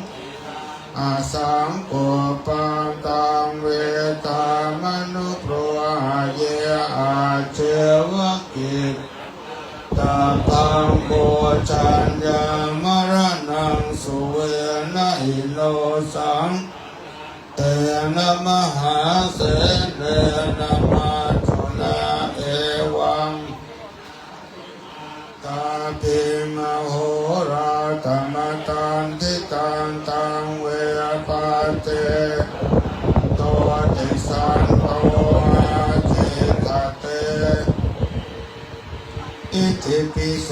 อสังกุปปัง ตัง เวทามะนุบรูหะเย อาเจวะ กิต ตะปัง ปูชะยัมมะระณัง สุเวนะหิโน สัง เตนะ มหาเสนะ มัจจุรา เอวัง ตาปิง อโหราตะมะตันทิตัง ตัง เว ปะเจ โต ติสสันโต อาทิตถะเต อิติปิโส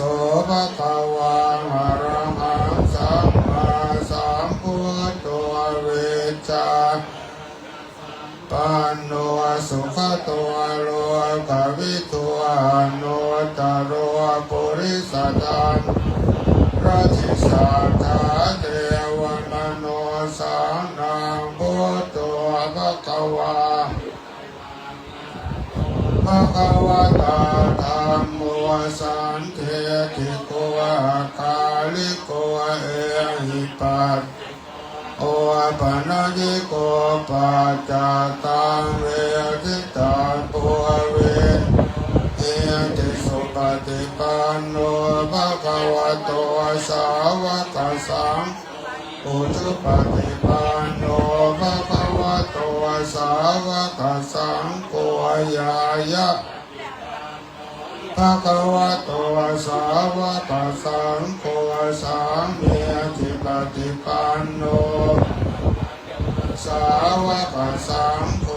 ภะคะวา อะระหัง สัมมาสัมพุทโธ วิชชาปันโน สุขะโต โลกะวิทู อนุตตะโร ปุริสะธัมมารัติ สัตถาเทวะมะนุสสานัง พุทโธ ภะคะวา ภะคะวะตา ธัมโม สันทิฏฐิโก อะกาลิโก เอหิปัสสิ โก โอ ปะนะยิโก ปัจจัตตัง เวทิตัง ปูเร เอหิ ติ สุปะติปันโน ภะคะวะโต สาวะกะสัง อุจุปะติปันโน ภะคะวะโต สาวะกะสังโฆ ญาณะ ภะคะวะโต สาวะกะสังโฆ สามีจิปะติปันโน สาวะกะสังโฆ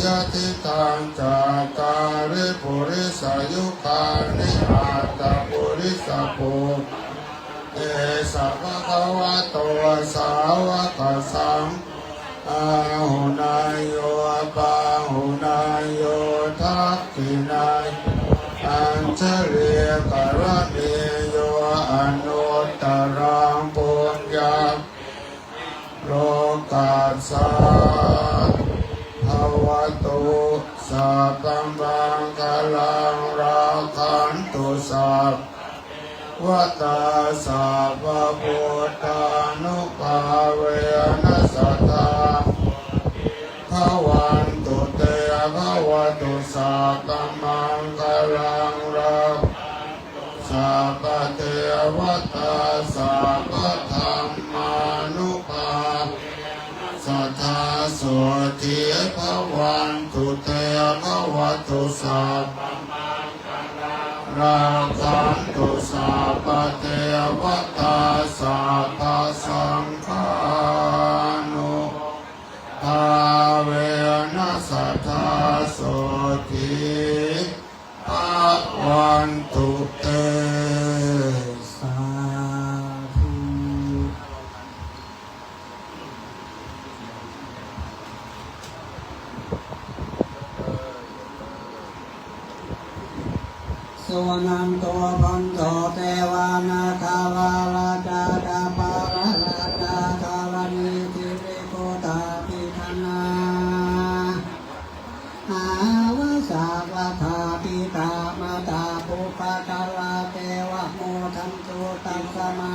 ยะถิตัง จัตตาริ ปุริสะยุคานิ อัตถะปุริสะปุคคะ เอสะ ภะคะวะโต สาวะกะสัง อาหุเนยโย ปาหุเนยโย ทักขิเนยโย อัญชะลีกะระณีโย อนุตตะรัง ปุญญะ โรกัสสะ ภะวะตุ สัพพะมังคะลัง รักขันตุ สัพพะเทวะตา สัพพะพุทธานุภาเวนะ สัตถา ภะวันตุเต ภะวะตุ สัพพะมังคะลัง รัก สัพพะเทวะตา สัพพะธัมมานุภาเวนะ สัตถา โสตถี ภะวันตุเต ภะวะตุ สัพพะมังคะลัง รักขันตุ สัพพะเทวะตา สัพพะสังฆานุภาเวนะ สัตถา โสตถี ภะวันตุเต สาธุ สุวัณณันโต ภันโต เตวา นาคา วารา จา กัปปา ลา รา จา ธะ รณี สิริ โภฏฐา ภิ ธนา หา วา สา วัฏฐา ปิตา มาตา ปุพพะ กะลา เต วะ โม ทันตุ ตัสสะ มา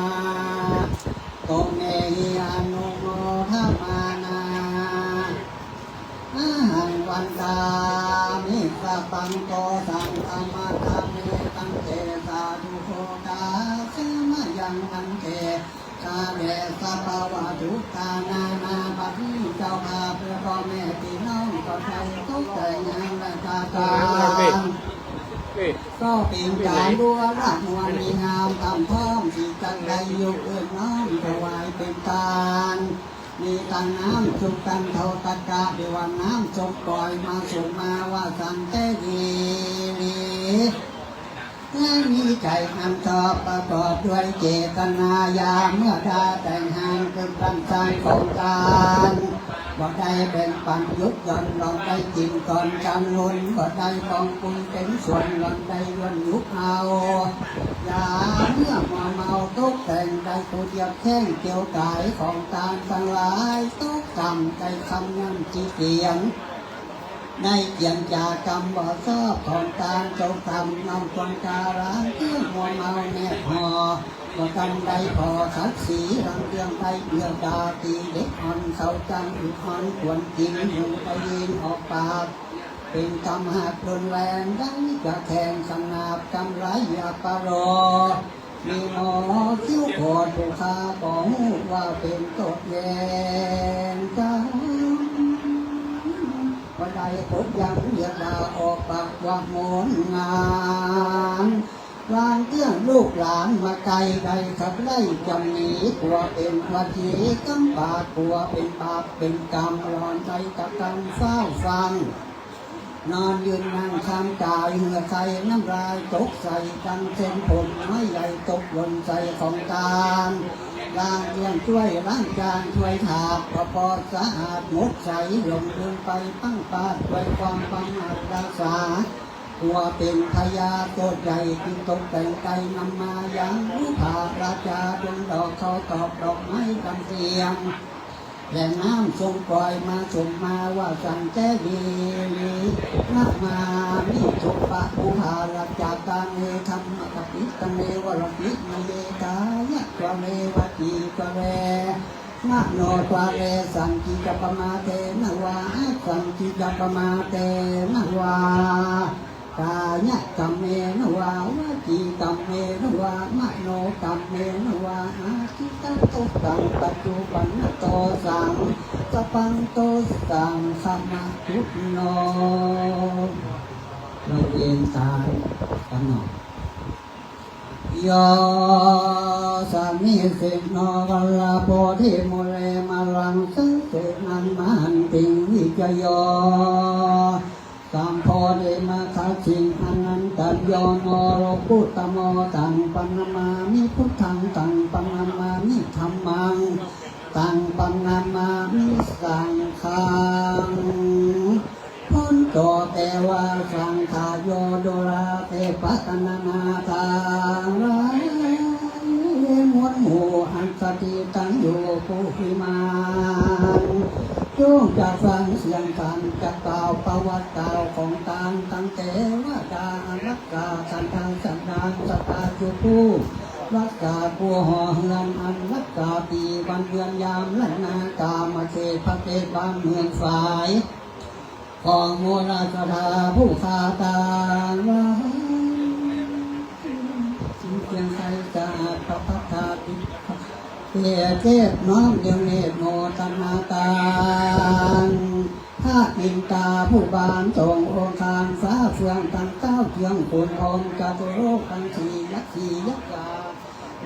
ตุ เม หิ อนุ โม ทะ มา นา อะหัง วันดา มิ สัพพันโต สังฆะ มา ทะ เม ตัง เต สาธุ โภ คา สะ มะ ยัง พันเต ข้าแด่สัพพะวัตถุทานานา บัดนี้เจ้าข้าเปื้อพ่อแม่พี่น้องก็ได้ตกแต่งงานและกา เออ เออ เออ การ เออ ก็เป๋นก๋านบัวละมวลดีงาม ต๋ามพร้อมตี้จักได้ยกเอิ้นน้อมถวายเป๋นตาน มีตังน้ำจุ่มกั๋นเต้าตะกร้า เรียกว่าน้ำส้มก๋อยมาสรงมาว่าสันแต๊ดีหลี และมีใจ๋อันชอบประกอบด้วยเจตนายามเมื่อได้แต่งงานเกิดปันสร้างของตาน บ่ได้แบ่งปันหยุดหย่อน หล่อนได้กิ๋นก่อนกั๋นลุน บ่ได้กองบุญเป๋นส่วน หล่อนได้ย่นยุกเอา ยาเมื่อมัวเมาตกแต่งได้ผู้เดียวแข้งเกี่ยวก๋ายของตานตังหลาย ตกต่ำได้คำย่ำตี้เตียน ในเกียรติจากรรมบ่ชอบของตาน ตกต่ำน้อมควรกาล้างเครื่องมัวเมาแนบห่อ บ่ตันได้ผ่อศักดิ์ศรี หลังเรื่องได้เอื้อด่าตี๋เด็กอ่อน เขาจั้งอุทธรณ์ควรกิ๋น หูได้ยินออกปาก เป๋นกำหักรุนแรง ดังกระแข่งสนาบกำไลอย่าปะรอ มีหมอคิ้วโขดผู้ข้าก็ฮู้ว่าเป๋นโต้ษเวรกรรม บ่ได้ปกยังเยียวยาออกปากว่าโหนงาน ลางเตื้องลูกหลานมาใก้ได้ขับไล่จ๋ำหนี กั๋วเป๋นวจีกรรมบาป กั๋วเป๋นบาปเป๋นกรรม หล่อนได้กระทำฟ้าวฟัง นอนยืนนั่งคลำก๋าย เหื่อใค่น้ำลายตกใส่ ดังเส้นผมไม้ใหญ่ตกหล่นใส่ของตาน ล้างเตื้องถ้วยล้างจานถ้วยถาด พอปอสะอาดหมดใส หลงลืมไปปั้งปาด ด้วยความประมาทรักษา กั๋วเป๋นพยาธิโต้ษใหญ่ ตี้ตกแต่งใก้นำมายัง บุพภาราจา ดวงดอกข้าวตอกดอกไม้ดำเตียม และน้ำส้มก๋อยมาสรงมาว่าสันแต๊ดีหลี นะมามิ โสปะปุพพาราจา กาเม ธัมมะปะปิตะเม วะระปิตะเม กายะตวะเม วจีตวะเม มโนตวะเม สันติจะปะมาเทนะวา อสันติจะปะมาเทนะวา กายะกัมเมนะวา วจีกัมเมนะวา มโนกัมเมนะวา อาทิตตะโตสัง ปัจจุปันนะโตสัง สัพพันโตสัง ขะมะตุโน ละเวนตายกั๋นเนาะ โย สามีสิโน วัลลโพธิมูเล มาลังสะเสนัง มหันติง วิจโย สัมโพธิมัคคะสิง อนันตัญโย โม โลกุตโม ตังปะนะมามิ พุทธัง ตังปะนะมามิ ธัมมัง ตังปะนะมามิ สังฆัง โพนโต เตวาสังฆาโย ดูราเตปะตะนะนาทังหลาย มวลหมู่อันสถิตตั้งอยู่ ผู้พิมาน จงจักฟังเสียงธรรม จักกล่าวประวัติกล่าวของตาง ตังเตวดาอารักขา ขันธสันดาน สัตตาจุผู้ รักษาผู้ห่อเฮือน อันรักษาปี๋วันเดือนยาม และนากาเมเศรษฐเขตบ้านเมืองฝาย ของหมู่ราชดาผู้ข้าตาง เพียงใสสะอาดพระพักตาปิด เตเทพน้อมเดียวเนตรโมทนาตาง พระปิณฑาผู้บานส่งองค์การฟ้าเฟืองตังเก้าเจืองขุนพรหมจตุโลกตังสี่ยักษ์สี่ยักษ์ยา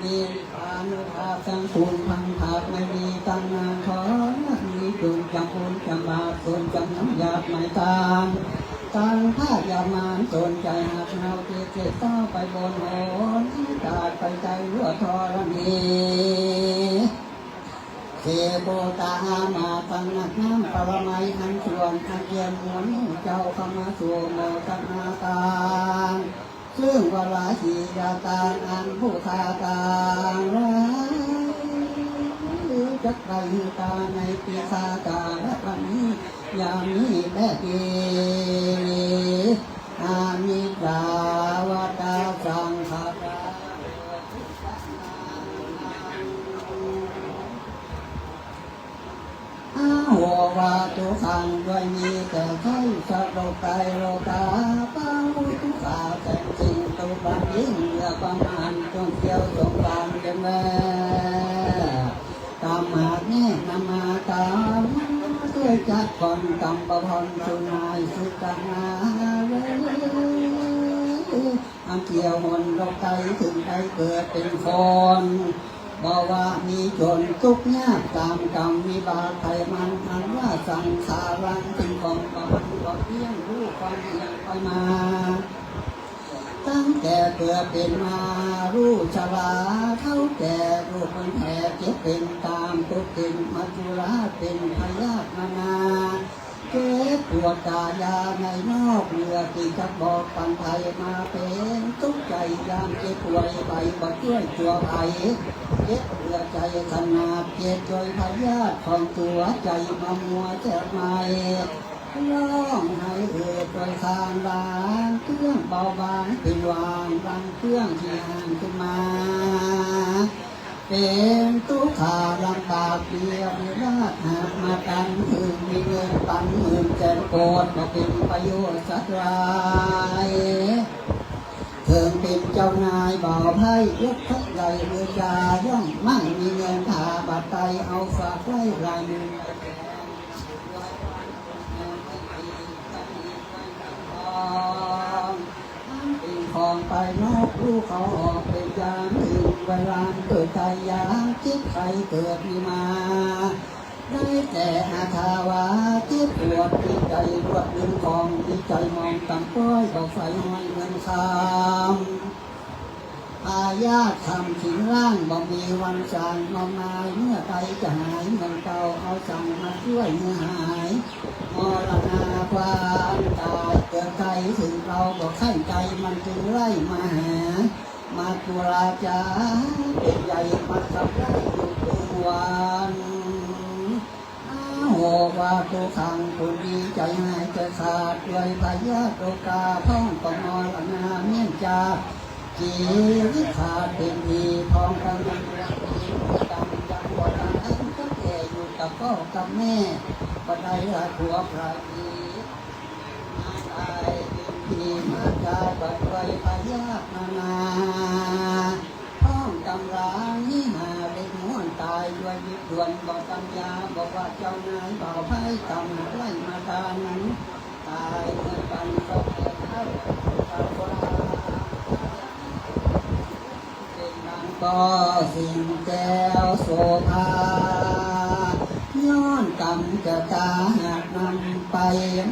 มีพานุภาพตังคุณพังผากไม่มีตังนานขอมีจุนจำบุญจำบาปคุณจำน้ำหยาบไม่ตาง ตังพระยามานตนใจหักเฮาเจ็บเจ็บเต้าไปบนหน ตายไปใจรั่วธรณี เสโบตาอามาตังนักน้ำปรมัยอันส่วนอันเยี่ยมหมุนเจ้าเข้ามาสู่โมทนาตาง ซึ่งวาราหิยาตางอันผู้ข้าตางหลายจักไปตาในปีคาตาและวันนี้ ยามนี้แลดี อานิจจาวตาสังขาร อาโหวาทุกขัง ด้วยมีแต่ใช้สะดวกไตรโลกา ปาหุทุกขาแสงสิ่งตุบันยิ่งเหลือประมาณจงเที่ยวสมบัติเต็มแม่ ตามหาแน่นำมาตาม ด้วยจักก่อนกำประพรสุนายสุตนาเลย อันเที่ยวหนโลกไตถึงได้เกิดเป็นคน บ่ว่ามีจนทุกข์ยากตามกรรมวิบากไผมัน อันว่าสังขารังเป็นของประมันก็เที่ยงรู้ความเที่ยงไปมา ตั้งแต่เกิดเป็นมารู้ชรา เฒ่าแก่รู้คนแก่เจ็บเป็นตามทุกข์เป็นมัจจุราชเป็นพยาธินานา เจ็บปวดกายาในนอกเหลือตี้จักบอกปันไผมาเป็นทุกข์ใจยามเจ็บป่วยไปบ่ช่วยตัวไผ เจ็บเหลือใจขนาดเจ็บโดยพยาธิของตัวใจมามัวแทบไหม้ ร้องไห้เอิดโดยคางลางเครื่องเบาบางเป็นหว่างลำเครื่องที่ห่างขึ้นมา เป็นทุกขาลำบากเดียววิราชหากมาตันถึงมีเงินปันหมื่นแสนโกดมาเป็นประโยชน์สักราย เถิงเป็นเจ้านายบ่าวไพร่ยกทัพใหญ่เรือจาย่องมั่งมีเงินพาบาดไตเอาฝากไว้ลายมือ ทั้งสิ่งของภายนอกลูกเขาออกเป็นยามถึงเวลาเกิดไตยามเจ็บไข้เกิดมีมา ได้แต่อาทาวาเจ็บปวดที่ใจรวดลืมของที่ใจมองต่ำต้อยบอกไฟห้อยเงินคำ พยาธิทำสินร่างบ่มีวันสางมามายเมื่อใดจะหายเหมือนเก่าเอาสั่งมาช่วยเมื่อหาย มรณาความตายเกิดไกลถึงเราบ่ไข้ใจมันจึงไล่มาหา มาจุราจาเป็นใหญ่มาทำไร่อยู่ทุกวัน อาโหวาทุกขัง ผู้นี้ใจหายใจขาดด้วยพยาธิโรคา พ้องกับมรณาเมียนจา ชีวิตขาดเป็นที พ้องกับนั้นจำจำว่าตายก็แก่อยู่กับพ่อกับแม่ บ่ได้ละผัวพระอีก มาตายเป็นที มาตายก็ด้วยพยาธินานา พ้องตำรานี้หาเล็กม้วนตายด้วยวิตด่วนบ่ตำยา บอกว่าเจ้านายบ่าวไพร่ตำไล่มาตานั้น ตายเหมือนกันก็เกิดเท่ากับคนเป็นดังก็สิ่งแก้วโสภา ย้อนกรรมจะตาหากนำไป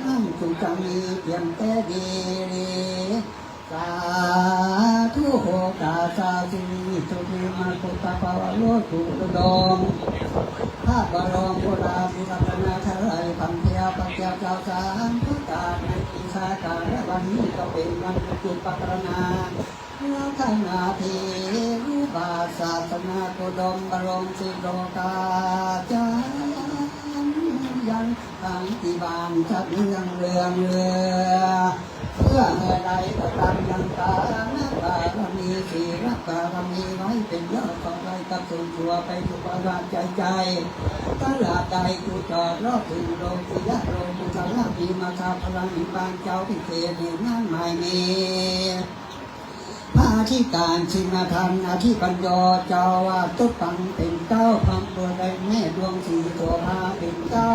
นั่นจึงจะมีเพียงแต่ดี สาธุโหตาสาสิริสุขีมาพุทธภาวะโลกุตโดม พระบรมโอรสาธิรัตนตรัยพันเพียปัจจาสามประการในปีสาการและวันนี้ก็เป็นวันจุดปักรณา รัตนาเทวา ศาสนาอุดมบรมสิโลกาจารย์ ยัง ทางตี้บ้านจัดเรื่องเรื่องเรือ เพื่อหื้อได้กระตำยังตานะบารมี ศีลบารมีไว้เป๋นยอด ขอได้กับสูญชั่วไปสู่ความสบายใจ๋ ตลาดได้กูจอดรอบถึงโลกุตระ โลกุตระมีมาคาพลัง มีปานเจ้าพิเศษ เหตุนั้นหมายมี พระอธิการชินธรรม อธิปัญโญ เจ้าอาวาสตุ๊ดปังเป๋นเจ้า พร้อมด้วยแม่ดวงศรีโสภาเป๋นเจ้า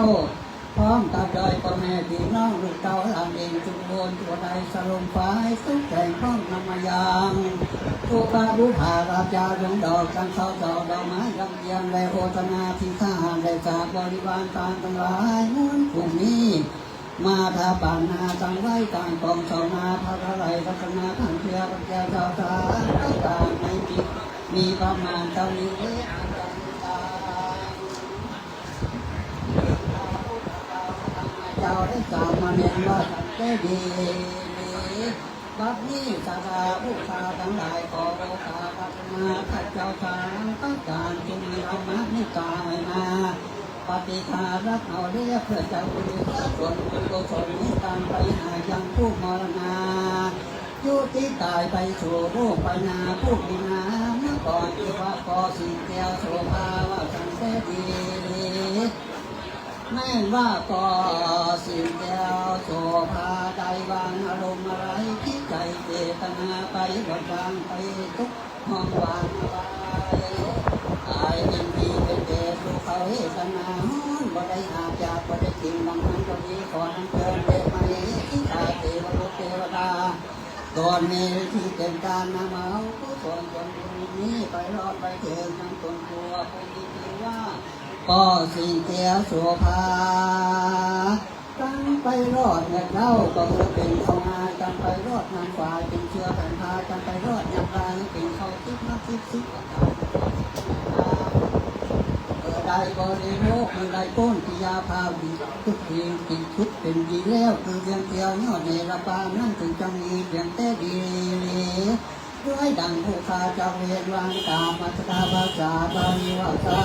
พร้อมกับด้วยป้อแม่ปี้น้องลูกเต้าหลานเหลน จุมโอนตัวใดสรงฝายตุ๊กแต่งพร้อมนำมายัง อุปาบุภาราชาดวงดอก จันทร์เสาดอก ดอกไม้ลำเลียง และโอทนาภิกขาหาร และสาบริวารต่างๆ หลายมวลกลุ่มนี้ มาถวายปานนาตั้งไว้กลางกองเสานา พระไตรรัตนธรรมเพื่อพระแก้วเจ้าสารต่างๆ ให้มี มีประมาณเต้านี้ เจ้าได้สามเณรว่าสันเตดี บัดนี้สาธาผู้ข้าตังหลาย ขอโอกาสอาราธนาข้าเจ้าสามประก๋าน จงมีธรรมเมตตาให้มา ปฏิภาณรักเอาเรียกเพื่อจะอุทิศส่วนบุญกุศลนี้ตามไปหายังผู้มรณา ยุติตายไปสู่โลกไปนา ผู้มีนาเมื่อก่อน ที่ว่าพ่อสิงแก้วโสภาว่าสันเตดี แม่นว่าพ่อสิงแก้วโสภาได้วางอารมณ์อะไร จิตใจ๋เจตนาไปหมดวางไปทุก ห้องวางไว้ ตายเป๋นผีเป๋นเปรต ลูกเขาเวทนาฮ้อน บ่ได้อาบอยาก บ่ได้กิ๋น ดังนั้นก็มีขออัญเจิญเทพมเหสี เทวบุตรเทวดา ตนนี้ที่เป๋นก๋านนำเอากุศลส่วนบุญนี้ ไปรอดไปเถิงยังตนผู้ ผู้มีจื้อว่า พ่อสิงแก้วโสภา ตังไปรอดเมื่อเจ๊าก็คือเป๋นเขางาย ตังไปรอดนางฝ่ายเป๋นเชื้อแผ่นพา ตังไปรอดยามลาเป๋นเขาทิพย์นักทิพย์สิบประก๋าน เมื่อได้บริโภค เมื่อได้ป้นกิยาภาพดี ทุกสิ่งกินชุดเป๋นดีแล้ว คือเพียงเดียวเนาะ เนรปานั้นถึงจะมีเพียงแต่ดี ด้วยดังผู้ข้าจักเรียนวางตามอัตถกถาภาษาบาลีว่า สา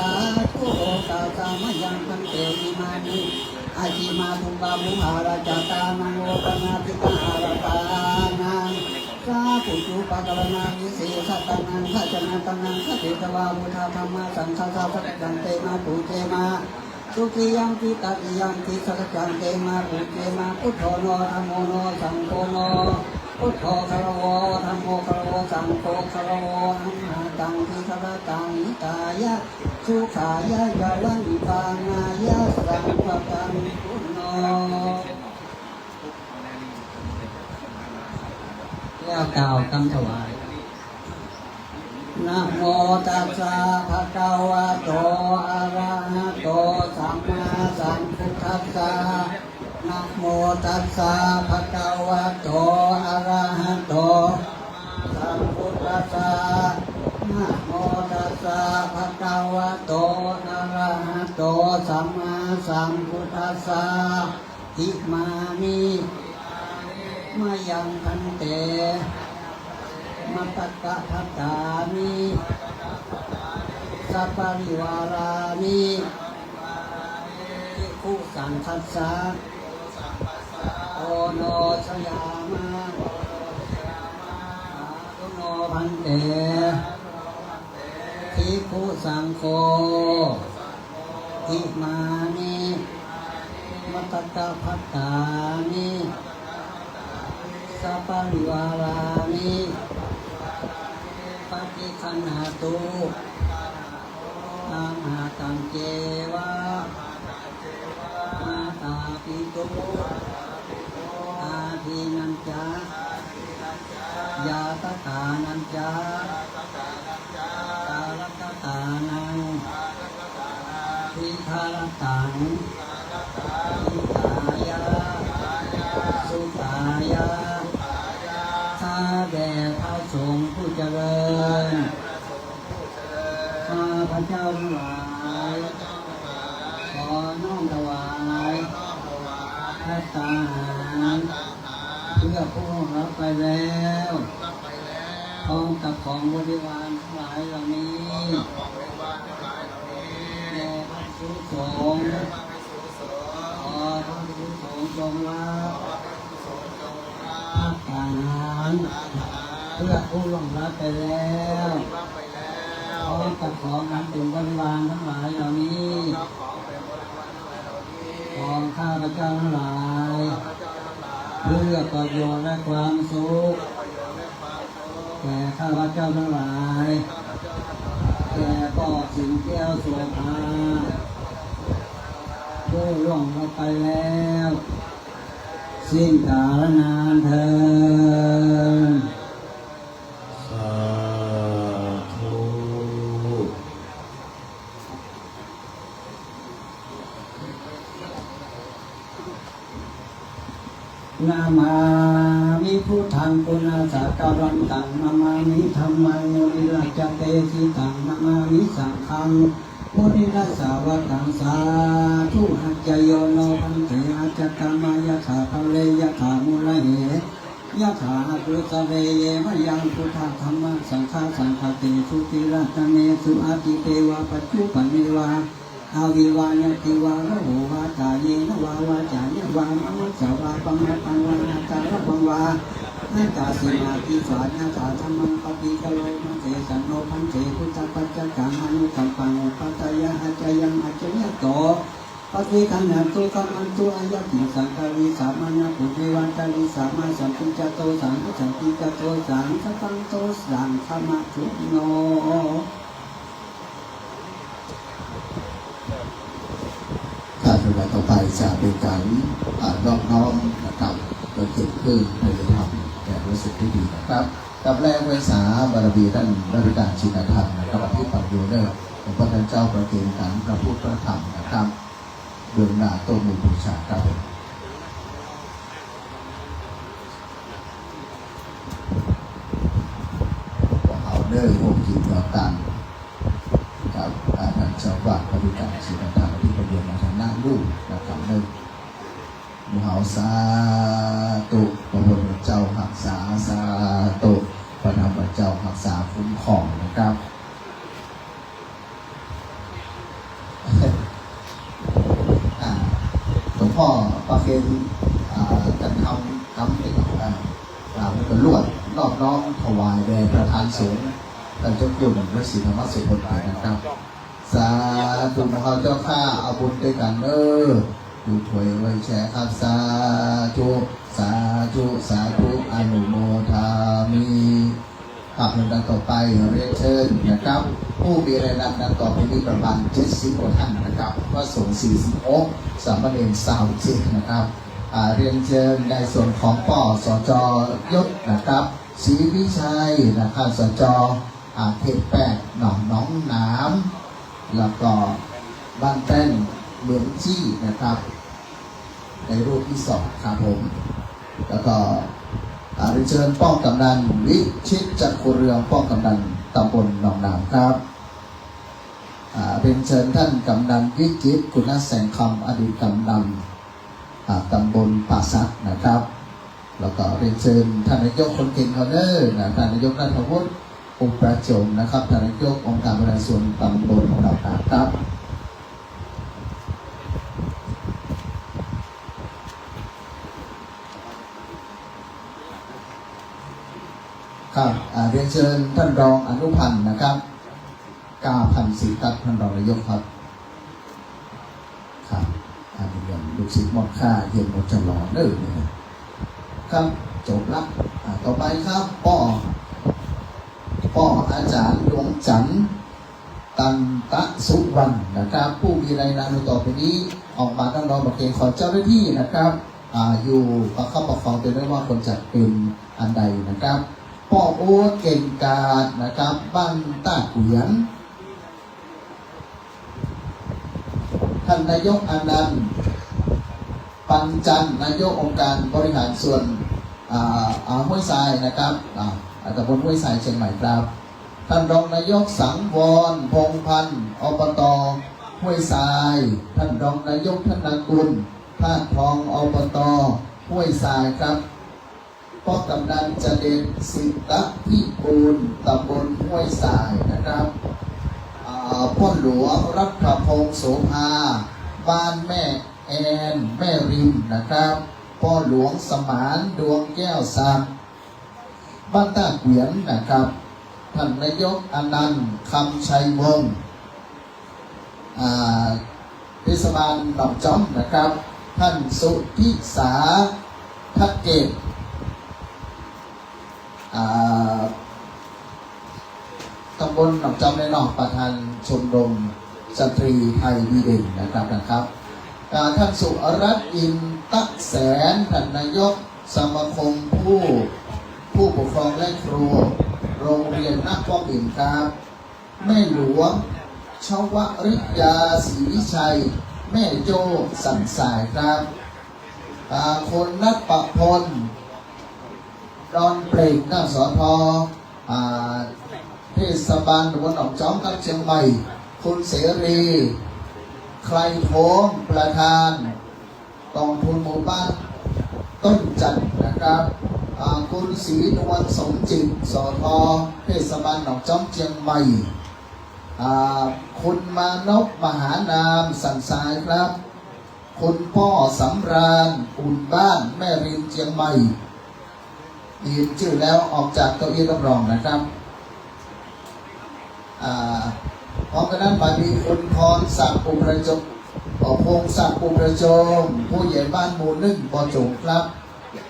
ธุ โอคาสะมะยัง ภันเต อิมานิ อาจิมาตุปามุหาราชตานัง โอปะนาติกหาราตานัง สาปุจุปะกะรณาวิเศษตานัง ขะจนะตานัง ขะเตสะวา พุทธะธัมมะสังฆัสสะ สักกะจัง เต มา ปูเจ มา ทุติยัมปิ ตติยัมปิ สักกะจัง เต มา ปูเจ มา พุทโธ โน ธัมโม โน สังโฆ โน พุทโธ คารโว ธัมโม คารโว สังโฆ คารโว อัมหากัง ทีฆะรัตตัง หิตายะ สุขายะ ยะ วะ นิพพานายะ สังฆัง พุทโธ แล้วกล่าวกำถวาย นะโมตัสสะ ภะคะวะโต อะระหะโต สัมมาสัมพุทธัสสะ นะโมตัสสะ ภะคะวะโต อะระหะโต สัมพุทธัสสะ นะโมตัสสะ ภะคะวะโต อะระหะโต สัมมาสัมพุทธัสสะ อิมานิ มะยัง ภันเต มัตตะกะภัตตานิ สะปะริวารานิ ภิกขุสังฆัสสะ โอโนชยามะ สาธุโน ภันเต ภิกขุสังโฆ อิมานิ มัตตะกะภัตตานิ สะปะริวารานิ ปะฏิคันหะตุ อะมหากัง เจวะ มาตาปิตุ อาทินนัญจะ ญาตะกานัญจะ กาละกะตานัง ทีฆะรัตตัง หิตายะ สุขายะ ข้าแด่พระสงฆ์ผู้เจริญ ข้าพเจ้าทั้งหลาย ขอน้อมถวาย ภัตตาหาร เพื่อผู้ล่วงลับไปแล้ว พร้อมกับของบริวารทั้งหลายเหล่านี้ แด่พระภิกษุสงฆ์ ขอพระภิกษุสงฆ์จงรับภัตตาหาร เพื่อผู้ล่วงลับไปแล้ว พร้อมกับของอันเป็นบริวารทั้งหลายเหล่านี้ ของข้าพเจ้าทั้งหลาย เพื่อประโยชน์และความสุข แก่ข้าพเจ้าทั้งหลาย แก่ป้อสิงห์แก้วโสภา ผู้ล่วงลับไปแล้ว สิ้นกาลนานเทอญ สาธุ นะมามิพุทธัง ปุณณะสะกะวันตัง นะมามิธัมมัง มุนิราชะเตสิตัง นะมามิสังฆัง มุนิราชสาวะกัง สาธุ อัจจโยโนภันเต อัจจกรรมะยะถา ภะเรยะถา มูละเห ยะถา อังคุสะเล เยมะยัง พุทธะ ธัมมะ สังฆะ สังฆะเตสุ ติระตะเนสุ อะติเตวะ ปัจจุปันเนวะ อะวิวา ยะติวะ ระโหวา กาเยนะวา วาจายวา มะนะสะวา ปะมะตังวา อาจาระวังวา อะตาสิมา ติสา ยะถา ธัมมัง ปะติกะโรมะเส สันโนภันเต พุทธัง ปัจจกัง อนุกัมปัง อุปัฏฐายะ อัจจยัง อัจจยะโต ปะติคัณหะตุ กัมมันตุ อะยะติง สังกะริสามะ นะปุญเนวะ กะริสามะ สันติจะโตสัง อะสันติจะโตสัง สะตังโตสัง ขะมะตุโน ครับ ลำดับต่อไปจะเป็นการ อ่า นอบน้อมนะครับ เพื่อเก็บเครื่องไทยธรรม แก่พระสงฆ์ที่ดีนะครับ กับแรกไหว้สาบารมีท่านรัตติการ ชินธรรมนะครับ อธิปัญโญเนอร์ องค์พระท่านเจ้าประเคนขันธ์พระพุทธพระธรรมนะครับ เบื้องหน้าโต๊ะหมู่บูชาครับผม พวกเฮาเด้อ พวกกินเดียวกัน ครับ อ่า ท่านเจ้าวาดบริการศิลธรรมที่ประเรียนมาทางหน้าลูกนะครับเด้อ หมู่เฮาสาธุ พระพุทธเจ้าฮักษา สาธุ พระธรรมเจ้าฮักษาคุ้มครองนะครับ อ่า หลวงพ่อประเคน อ่า จันทำกำเอง อ่า กล่าวเป็นลวดนอบน้อมถวายแด่ประธานสงฆ์ ท่านเจ้าคุณพระศรีธรรมสุพจน์นะครับ สาธุ หมู่เฮาเจ้าข้า เอาบุญด้วยกันเด้อ ดูถ้วยไว้แชร์ครับ สาธุ สาธุ สาธุ อนุโมทามิ ครับ ลำดับต่อไปเรียนเชิญนะครับ ผู้มีรายนามดังต่อไปนี้ประมาณเจ็ดสิบกว่าท่านนะครับ พระสงฆ์สี่สิบองค์ สามเณรซาวเจ็ดนะครับ อ่า เรียนเชิญในส่วนของป้อ สจ ยศนะครับ ศรีวิชัยนะครับ สจ อ่า เขตแปด หนอง หนองหนาม แล้วก็บ้านแป้น เมืองจี้นะครับ ในรูปที่สองครับผม แล้วก็ อ่า เรียนเชิญป้องกำนันวิชิตจักรเรือง ป้องกำนันตำบลหนองหนามครับ อ่า เรียนเชิญท่านกำนันวิจิตร กุณแสงคำ อดีตกำนัน อ่า ตำบลป่าสักนะครับ แล้วก็เรียนเชิญท่านนายกคนเก่งของเฮาเด้อนะ ท่านนายกณัฐวุฒิ อุปประโจมนะครับ ท่านนายกองค์การบริหารส่วนตำบลหนองหนามครับ ครับ อ่า เรียนเชิญท่านรองอนุพันธ์นะครับ ก้าพันธ์ ศรีทัศน์ ท่านรองนายกครับ ครับ อันนี้เรื่องลูกศิษย์มอดข้า เฮียนมอดจลอเด้อเนี่ยนะ ครับ จบละ อ่า ต่อไปครับ ป้อ ป้ออาจารย์ดวงจันทร์ ตันตะสุวรรณนะครับ ผู้มีรายนามต่อไปนี้ ออกมาด้านนอก ประเคนขอเจ้าหน้าที่นะครับ อ่า อยู่ประคับประคอง เตรียมไว้ว่าควรจะเป็นอันใดนะครับ ป้อโอ๊ต เก่งกาจนะครับ บ้านต้าเกวียน ท่านนายกอนันต์ ปันจันทร์ นายกองค์การบริหารส่วน อ่า อ่า ห้วยทรายนะครับ อ่า ตำบลห้วยทราย เชียงใหม่ครับ ท่านรองนายกสังวร พงษ์พันธ์ อบต ห้วยทราย ท่านรองนายกธนกุล ธาตุทอง อบต ห้วยทรายครับ ป้องกำนันจเดช สิตะพิบูลย์ ตำบลห้วยทรายนะครับ อ่า ป้อหลวงรัฐพงษ์โสภา บ้านแม่แอน แม่ริมนะครับ ป้อหลวงสมาน ดวงแก้วศักดิ์ บ้านต้าเกวียนนะครับ ท่านนายกอนันต์ คำชัยวงศ์ อ่า เทศบาลหนองจ๊อมนะครับ ท่านสุทธิสา ทัดเกต อ่า ตำบลหนองจ๊อมในนอก ประธานชมรมสตรีไทยดีเด่นนะครับ นะครับ อ่า ท่านสุรัตน์ อินตะแสน ท่านนายกสมาคมผู้ ผู้ปกครองและครูโรงเรียนนาป้อมอินครับ แม่หลวง ชวริยา ศรีวิชัย แม่โจ้ สันสายครับ อ่า คนนัดประพล ดอนเปล่ง หน้า สท อ่า เทศบาลตำบลหนองจ๊อมครับ เจียงใหม่ คุณเสรี ใครโทม ประธานกองทุนหมู่บ้านต้นจันทน์นะครับ อ่า คุณศรีนวล สมจิต สท เทศบาลหนองจ๊อม เจียงใหม่ อ่า คุณมานพ มหานาม สันสายครับ คุณป้อสำราญ อุ่นบ้าน แม่ริม เจียงใหม่ ได้ยินจื้อแล้วออกจากเก้าอี้รับรองนะครับ อ่า พร้อมกันนั้น บัดนี้คุณพรศักดิ์ อุประจง เอ่อ พงศักดิ์ อุประจง ผู้ใหญ่บ้านหมู่หนึ่ง บ่อจุงครับ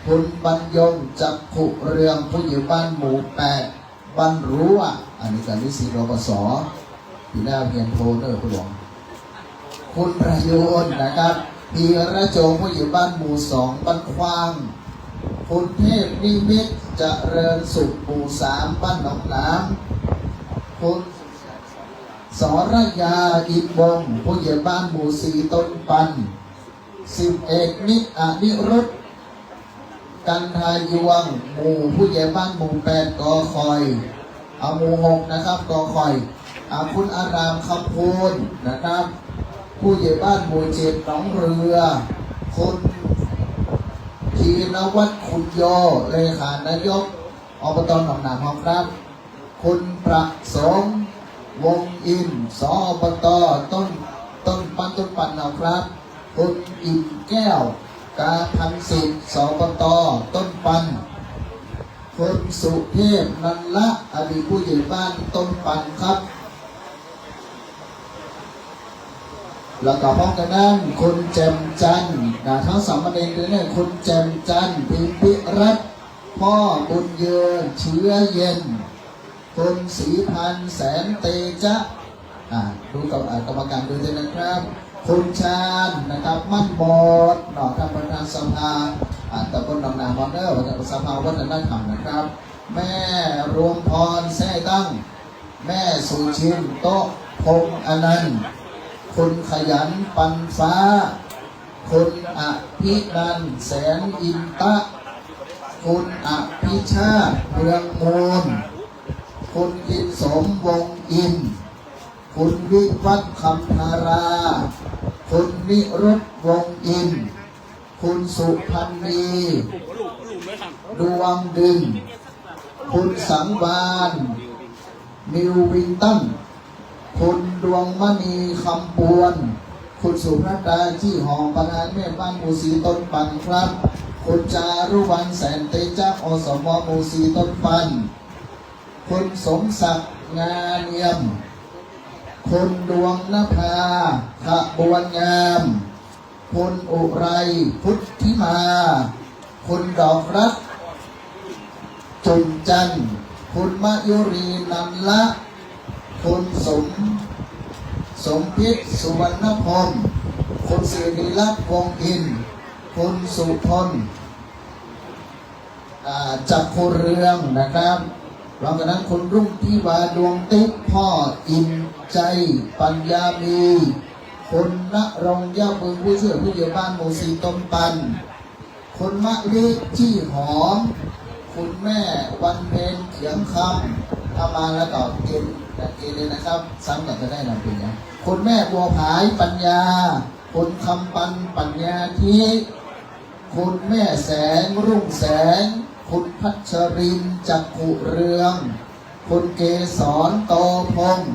คุณบรรยง จักขุเรือง ผู้ใหญ่บ้านหมู่แปด บ้านรั้ว อันนี้ก็นิสิต รปศ ปีหน้าเฮียนโทเน่อผู้หลวง คุณประยูรนะครับ พีระจง ผู้ใหญ่บ้านหมู่สอง บ้านขว้าง คุณเทพนิมิตร เจริญสุข หมู่สาม บ้านหนองหนาม คุณสรยา อินวงศ์ ผู้ใหญ่บ้านหมู่สี่ ต้นปัน สิบเอกนิ อนิรุต กันทายวงศ์ หมู่ ผู้ใหญ่บ้านหมู่แปด กอคอย อ่า หมู่หกนะครับ กอคอย อ่า คุณอาราม คำพูนนะครับ ผู้ใหญ่บ้านหมู่เจ็ด หนองเรือ คุณธีรวัฒน์ คุณโย เลขานายก อบต หนองหนาม เฮาครับ คุณประสงค์ วงศ์อินทร์ ส อบต ต้น ต้นปัน ต้นปัน เฮาครับ คุณอิ่มแก้ว กาพันสิทธิ์ ส อบต ต้นปัน คุณสุเทพ นันละ อดีตผู้ใหญ่บ้านต้นปันครับ แล้วก็พร้อมกันนั้น คุณแจ่มจันทร์ นะ ทั้งสามเณรด้วยเนี่ย คุณแจ่มจันทร์ พิมพิรัตน์ พ่อบุญยืน เชื้อเย็น คุณศรีพันธ์ แสนเตจะ อ่า ดูกับ อ่า กรรมการดูด้วยนะครับ คุณชาญนะครับ มั่นหมดเนาะ ท่านประธานสภา อ่า ตำบลหนองนาเฮาเน่อ ประธานสภาวัฒนธรรมนะครับ แม่รวมพร แซ่ตั้ง แม่สุชิน โต๊ะพงษ์อนันต์ คุณขยัน ปันฟ้า คุณอภินันท์ แสนอินตะ คุณอภิชาติ เมืองมูล คุณอินสม วงศ์อินทร์ คุณวิวัฒน์ คำธารา คุณนิรุต วงศ์อินทร์ คุณสุพันธ์นี ดวงดึง คุณสังวาล นิววินตัน คุณดวงมณี คำปวน คุณสุภัตรา จี้หอม ประธานแม่บ้านหมู่สี่ ต้นปันครับ คุณจารุวรรณ แสนเตจะ อสม หมู่สี่ ต้นปัน คุณสมศักดิ์ งาเนียม คุณดวงนภา ขบวนงาม คุณอุไร พุทธิมา คุณดอกรัก จุ่มจันทร์ คุณมะยุรี นันละ คุณสม สมพิษ สุวรรณพงศ์ คุณสิริรัตน์ วงศ์อินทร์ คุณสุทน อ่า จักขุเรืองนะครับ พร้อมกันนั้น คุณรุ่งทิวา ดวงติ๊ก พ่ออิ่มใจ ปัญญามี คุณณรงค์ ย่าบึง ผู้ช่วยผู้ใหญ่บ้านหมู่สี่ ต้นปัน คุณมะลิ จี้หอม คุณแม่วันเพ็ญ เขียงคำ ถ้ามาแล้วก็เกณฑ์ เกณฑ์เลยนะครับ ซ้ำก่อนจะได้นำเป็นไง คุณแม่บัวผาย ปัญญา คุณคำปัน ปัญญาธิ คุณแม่แสง รุ่งแสง คุณพัชรินทร์ จักขุเรือง คุณเกสร โตพงศ์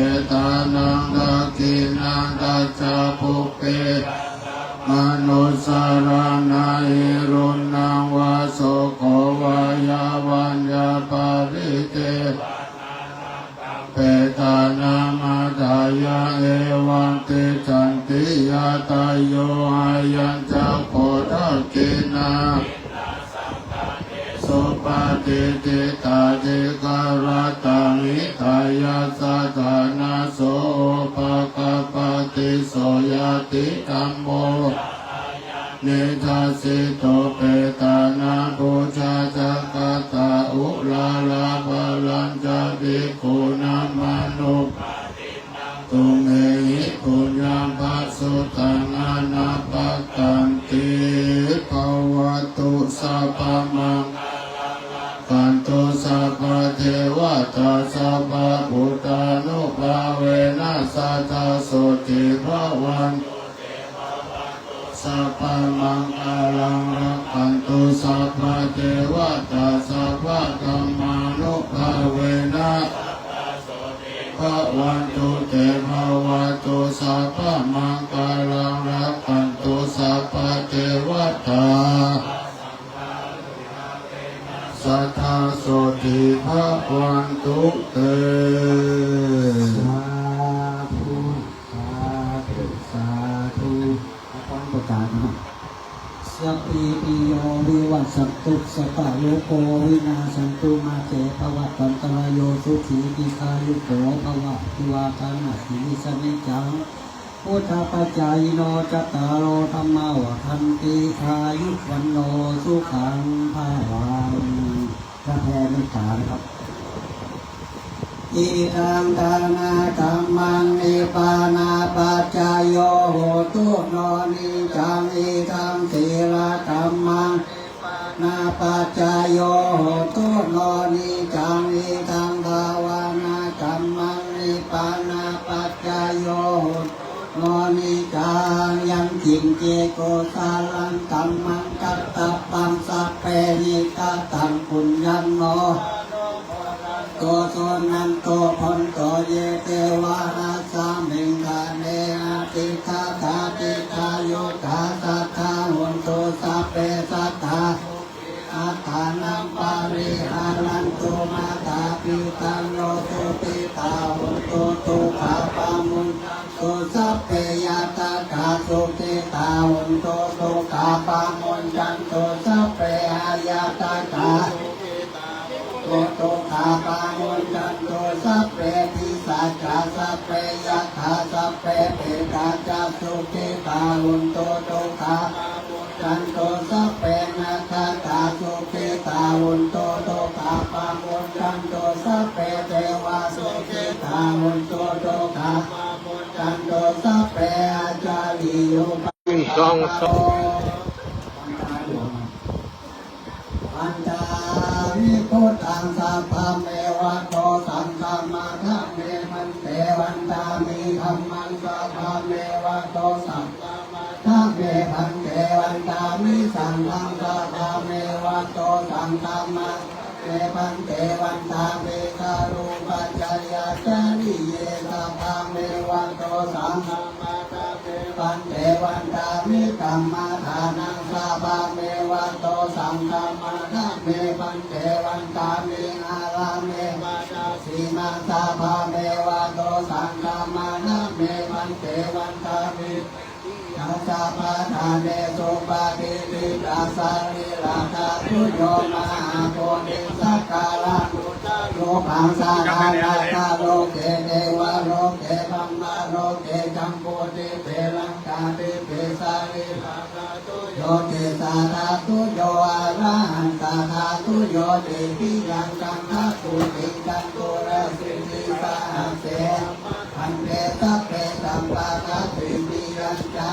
petānaṃ dakkhiṇaṃ dajjā pubbe manussaraṇā hirūṇṇaṃ vā soko vā yā vaññā paridevanā petānamatthāya evaṃ tiṭṭhanti ñātayo. Ayañca kho dakkhiṇā supatiṭṭhitā dīgharattaṃ hitāyassa ṭhānaso upakappati. So ñātidhammo nidassito petāna pūjācarattā uḷārā balañca bhikkhūnamanuppadinnaṃ tumhehi puññaṃ pasutaṃ anappakanti. Bhavatu sabbamaṅgalaṃ rakkhantu sabbadevatā sabbabuddhānubhāvena sadā sotthī bhavantu te. Bhavatu sabbamaṅgalaṃ rakkhantu sabbadevatā sabbadhammānubhāvena sadā sotthī bhavantu te. Bhavatu sabbamaṅgalaṃ rakkhantu sabbadevatā sadā sotthī bhavantu te. Sādhu, sādhu, sādhu. พรประกาศนะครับ Sabbītiyo vivajjantu sabbarogo vinassatu mā te bhavatvantarāyo sukhī dīghāyuko bhava. Abhivādanasīlissa niccaṃ vuḍḍhāpacāyino cattāro dhammā vaḍḍhanti āyu vaṇṇo sukhaṃ balaṃ. ถ้าแผ่เมตตานะครับ Idaṃ dānadhammaṃ nibbānapaccayo hotu no niccaṃ. Idaṃ sīladhammaṃ นาปัจจโย โหตุ โน นิจจัง อิทัง ภาวนา ธัมมัง นิพพานาปัจจโย โหตุ โน นิจจัง ยังกิญจิ กุสลัง ธัมมัง กัตตะปัง สัพเพ หิตะตัง ปุญญัง โน โภคันตุ สุนันตุ พหันตุ เย เตวะ อัสสะมิง คาเน อะทิฏฐา ตา ทิฏฐายุตตา สัตตา หนตุ สัพเพ สัตตา อัตตานัง ปะริหารันตุ มาตา ปิตา โย สุขิตา หนตุ สุขา ปะมุญจันตุ สัพเพ ญาตากา สุขิตา หนตุ สุขา ปะมุญจันตุ สัพเพ อาญาตากา สุขิตา หนตุ สุขา ปะมุญจันตุ สัพเพ ปิศาจา สัพเพ ยักขา สัพเพ เปตา จะ สุขิตา หนตุ สุขา ปะมุญจันตุ สัพเพ นักขัตตา สุขิตา หนตุ สุขา ปะมุญจันตุ สัพเพ เทวา สุขิตา หนตุ สุขา ปะมุญจันตุ สัพเพ อาจาริโย ปะ หนึ่ง สอง สอง วันทามิ พุทธัง สัพพะเมวะ โต สังฆะมาทะเม พันเต วันทามิ ธัมมัง สัพพะเมวะ โต สังฆะมาทะเม พันเต วันทามิ สังฆัง สัพพะเมวะ โต สังฆะมาทะเม พันเต วันทามิ คารูปะจาริยาจาริเย สัพพะเมวะ โต สังฆะมาทะเม พันเต วันทามิ กัมมะฐานัง สัพพะเมวะ โต สังฆะมาทะเม พันเต วันทามิ อาราเมวะ ดาสิมัง สัพพะเมวะ โต สังฆะมาทะเม พันเต วันทามิ สัพพะทาเนสุ ปะติฏฐิตา สะรีระธาตุโย มหาโพธิสักกะราช รูปัง สะทานะ สะโลเก เทวะโลเก บรมมะโลเก จัมบูทิเปรังกาทิเป สะรีระธาตุโย เกสาธาตุโย อะระหันตะธาตุโย ติติยัง จันทะกุติง จันตุระสิทธิสหัสเส พันเต สัพเพ สัพพะทัตถิติยัญจะ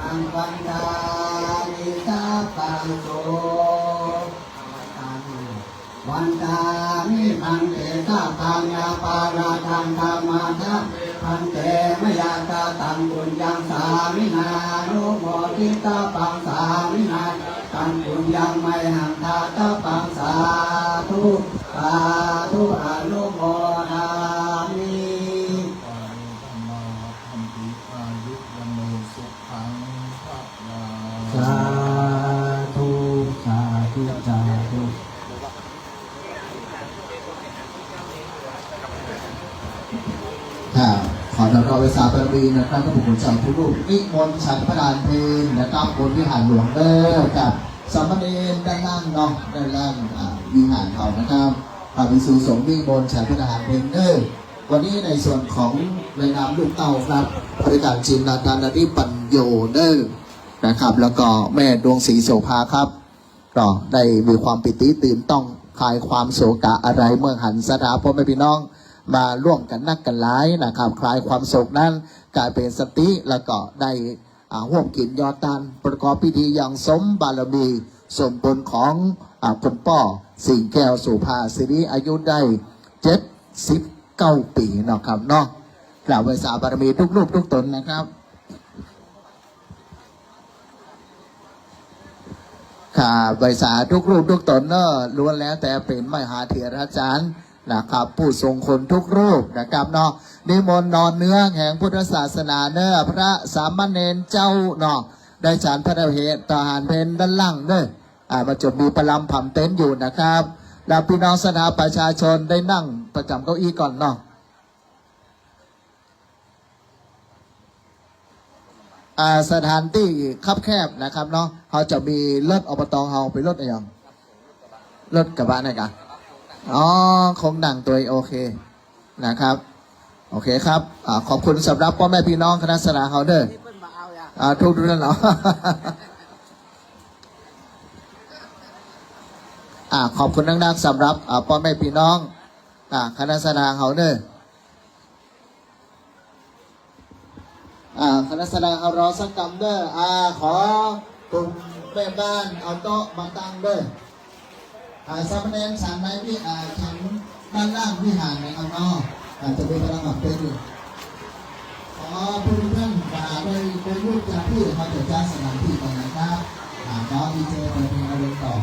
หัง วันทามิ สัพพะโส วันทามิ พันเต สัพพัง อปาราธัง ขมาทะเม พันเต มะยะกะตัง ปุญญัง สามินา อนุโมทิตะปัง สามินา ตัง ปุญญัง มะยหัง ทาตะปัง สาธุ สาธุ อนุโมทามิ ปาเรธรรมา พันติ อายุ วัณโณ สุขัง พะลัง สาธุ สาธุ สาธุ ค่ะ ขอน้อมถวายสาบารมีนะครับ พระคุณเจ้าทุกรูป นิมนต์ฉันพระทานเพลนะครับ บนวิหารหลวงเด้อครับ สามเณรด้านล่างเนาะ ด้านล่าง อ่า วิหารเขานะครับ พระภิกษุสงฆ์นิมนต์ฉันพระทานเพลเด้อ วันนี้ในส่วนของในนามลูกเต้าครับ บริการจินนาธานนิปัญโยเด้อนะครับ แล้วก็แม่ดวงศรีโสภาครับ ก็ได้มีความปีติตื่นต้อง คลายความโศกะอะไร เมื่อหันศรัทธาพ่อแม่พี่น้องมาร่วมกันนักกันหลายนะครับ คลายความโศกนั้นกลายเป็นสติ แล้วก็ได้ อ่า ร่วมกินยอดตาน ประกอบพิธีอย่างสมบารมี สมบุญของ อ่า คุณป้อ สิงห์แก้ว โสภาสิริ อายุได้ เจ็ดสิบเก้า ปี๋เนาะครับเนาะ กราบไหว้สาบารมีทุกรูปทุกตนนะครับ ครับ ไหว้สาทุกรูปทุกตนเนาะ ล้วนแล้วแต่เป๋นมหาเถราจารย์นะครับ ผู้ทรงคุณทุกรูปนะครับเนาะ นิมนต์นอนเนื้อแห่งพุทธศาสนาเนาะ พระสามเณรเจ้าเนาะ ได้ฉันพระทหารเพลด้านล่างเนาะ อ่า มันจะมีประลำผำเต็นท์อยู่นะครับ แล้วพี่น้องศรัทธาประชาชนได้นั่งประจำเก้าอี้ก่อนเนาะ อ่า สถานที่คับแคบนะครับเนาะ เขาจะมีรถ อบต เขาเป๋นรถอะหยัง รถกระบะนั่นกะ อ๋อ คงนั่งตวย โอเค นะครับ โอเคครับ อ่า ขอบคุณสำหรับป้อแม่ปี้น้องคณะศรัทธาเฮาเด้อ อ่า ทุกๆ ท่านเนาะ อ่า ขอบคุณนักๆ สำหรับ อ่า ป้อแม่ปี้น้อง อ่า คณะศรัทธาเฮาเด้อ อ่า คณะศรัทธาเฮารอสักกำเด้อ อ่า ขอ กลุ่ม แม่บ้านเอาโต๊ะมาตั้งด้วย อ่า สามเณรฉันในวิ- อ่า ฉันด้านล่างวิหารนะครับเนาะ อาจจะมีพลังงานเป็นอยู่ ขอผู้ทุกท่านมาได้ ได้หยุดจากที่ เขาจะจัดสถานที่ก่อนนะครับ อ่า ขอดีเจเปิดเพลงเอาลงต่อ